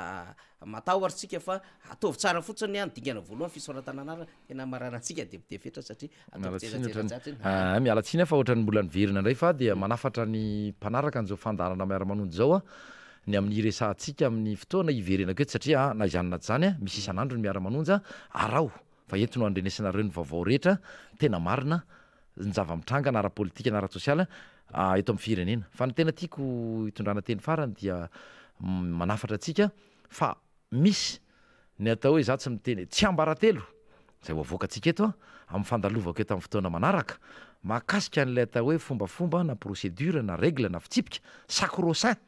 matahotra tsika fa ataovy tsara fotsiny an, dingana voalohany fisoratana anarana, tena hamaranantsika député Fetra satria ataovy Miala tsiny tseratsera ohatrany jiaby iny. Ah, miala tsiny aho fa ohatrany mbola niverina indray fa dia manafatra ny mpanaraka an'izao fandaharana miara-manonja izao aho ny amin'ny hiresahantsika amin'ny fotoana hiverenako eto satria na izany na tsy izany misy isan'andro ny miara-manonja araho fa eto no andrenesanareo ny vaovao rehetra tena marina ny zava-mitranga na ara-politika na ara-tsosialy eto amin'ny firenena. Fa ny tena tiako hitondrana teny farany dia manafatra antsika fa misy ny atao hoe izaho tsy miteny tsiambaratelo izay ho avoakantsika eto amin'ny fandalovako eto amin'ny fotoana manaraka mahakasika an'ilay atao hoe fombafomba na procédure na règle na fitsipika sacro-saint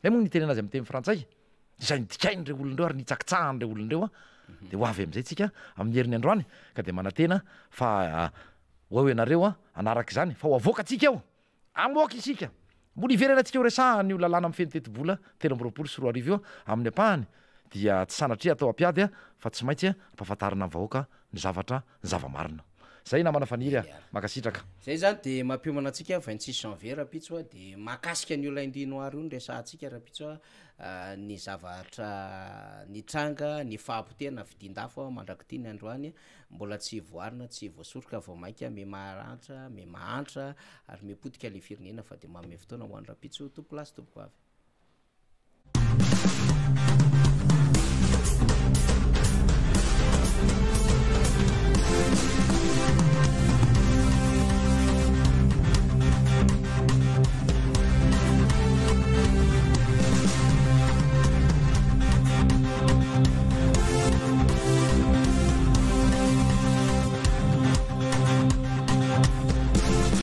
izay moa no itenena azy amin'ny teny frantsay izay nodikain'ireo olona ireo ary nitsakitsahan'ireo olona ireo dia ho avy amin'izay tsika amin'ny heriny androany ka dia manantena fa ho eo ianareo hanaraka izany fa ho avoakantsika eo hamoaka isika mbola hiverenantsika ho resahana io lalàna mifehy ny tetibola 2023 io amin'ny ampahany dia tsy sanatria atao hampiady fa tsy maintsy ampahafantarina ny vahoaka ny zavatra ny zava-marina zay namana Faniry a mankasitraka. Zay zany de mampiomana antsika 26 janvier rapitso a de mahakasika an'io lundi noir io no resahantsika rapitso a ny zavatra nitranga ny fahapotehana fidin-dafo mandrak'ity ny androany mbola tsy voarina tsy voasoroka vao mainka miha mahantra miha mahantra ary miha potika le firenena fa de manome fotoana ho an'ny rapitso tompoko lahy sy tompoko vavy.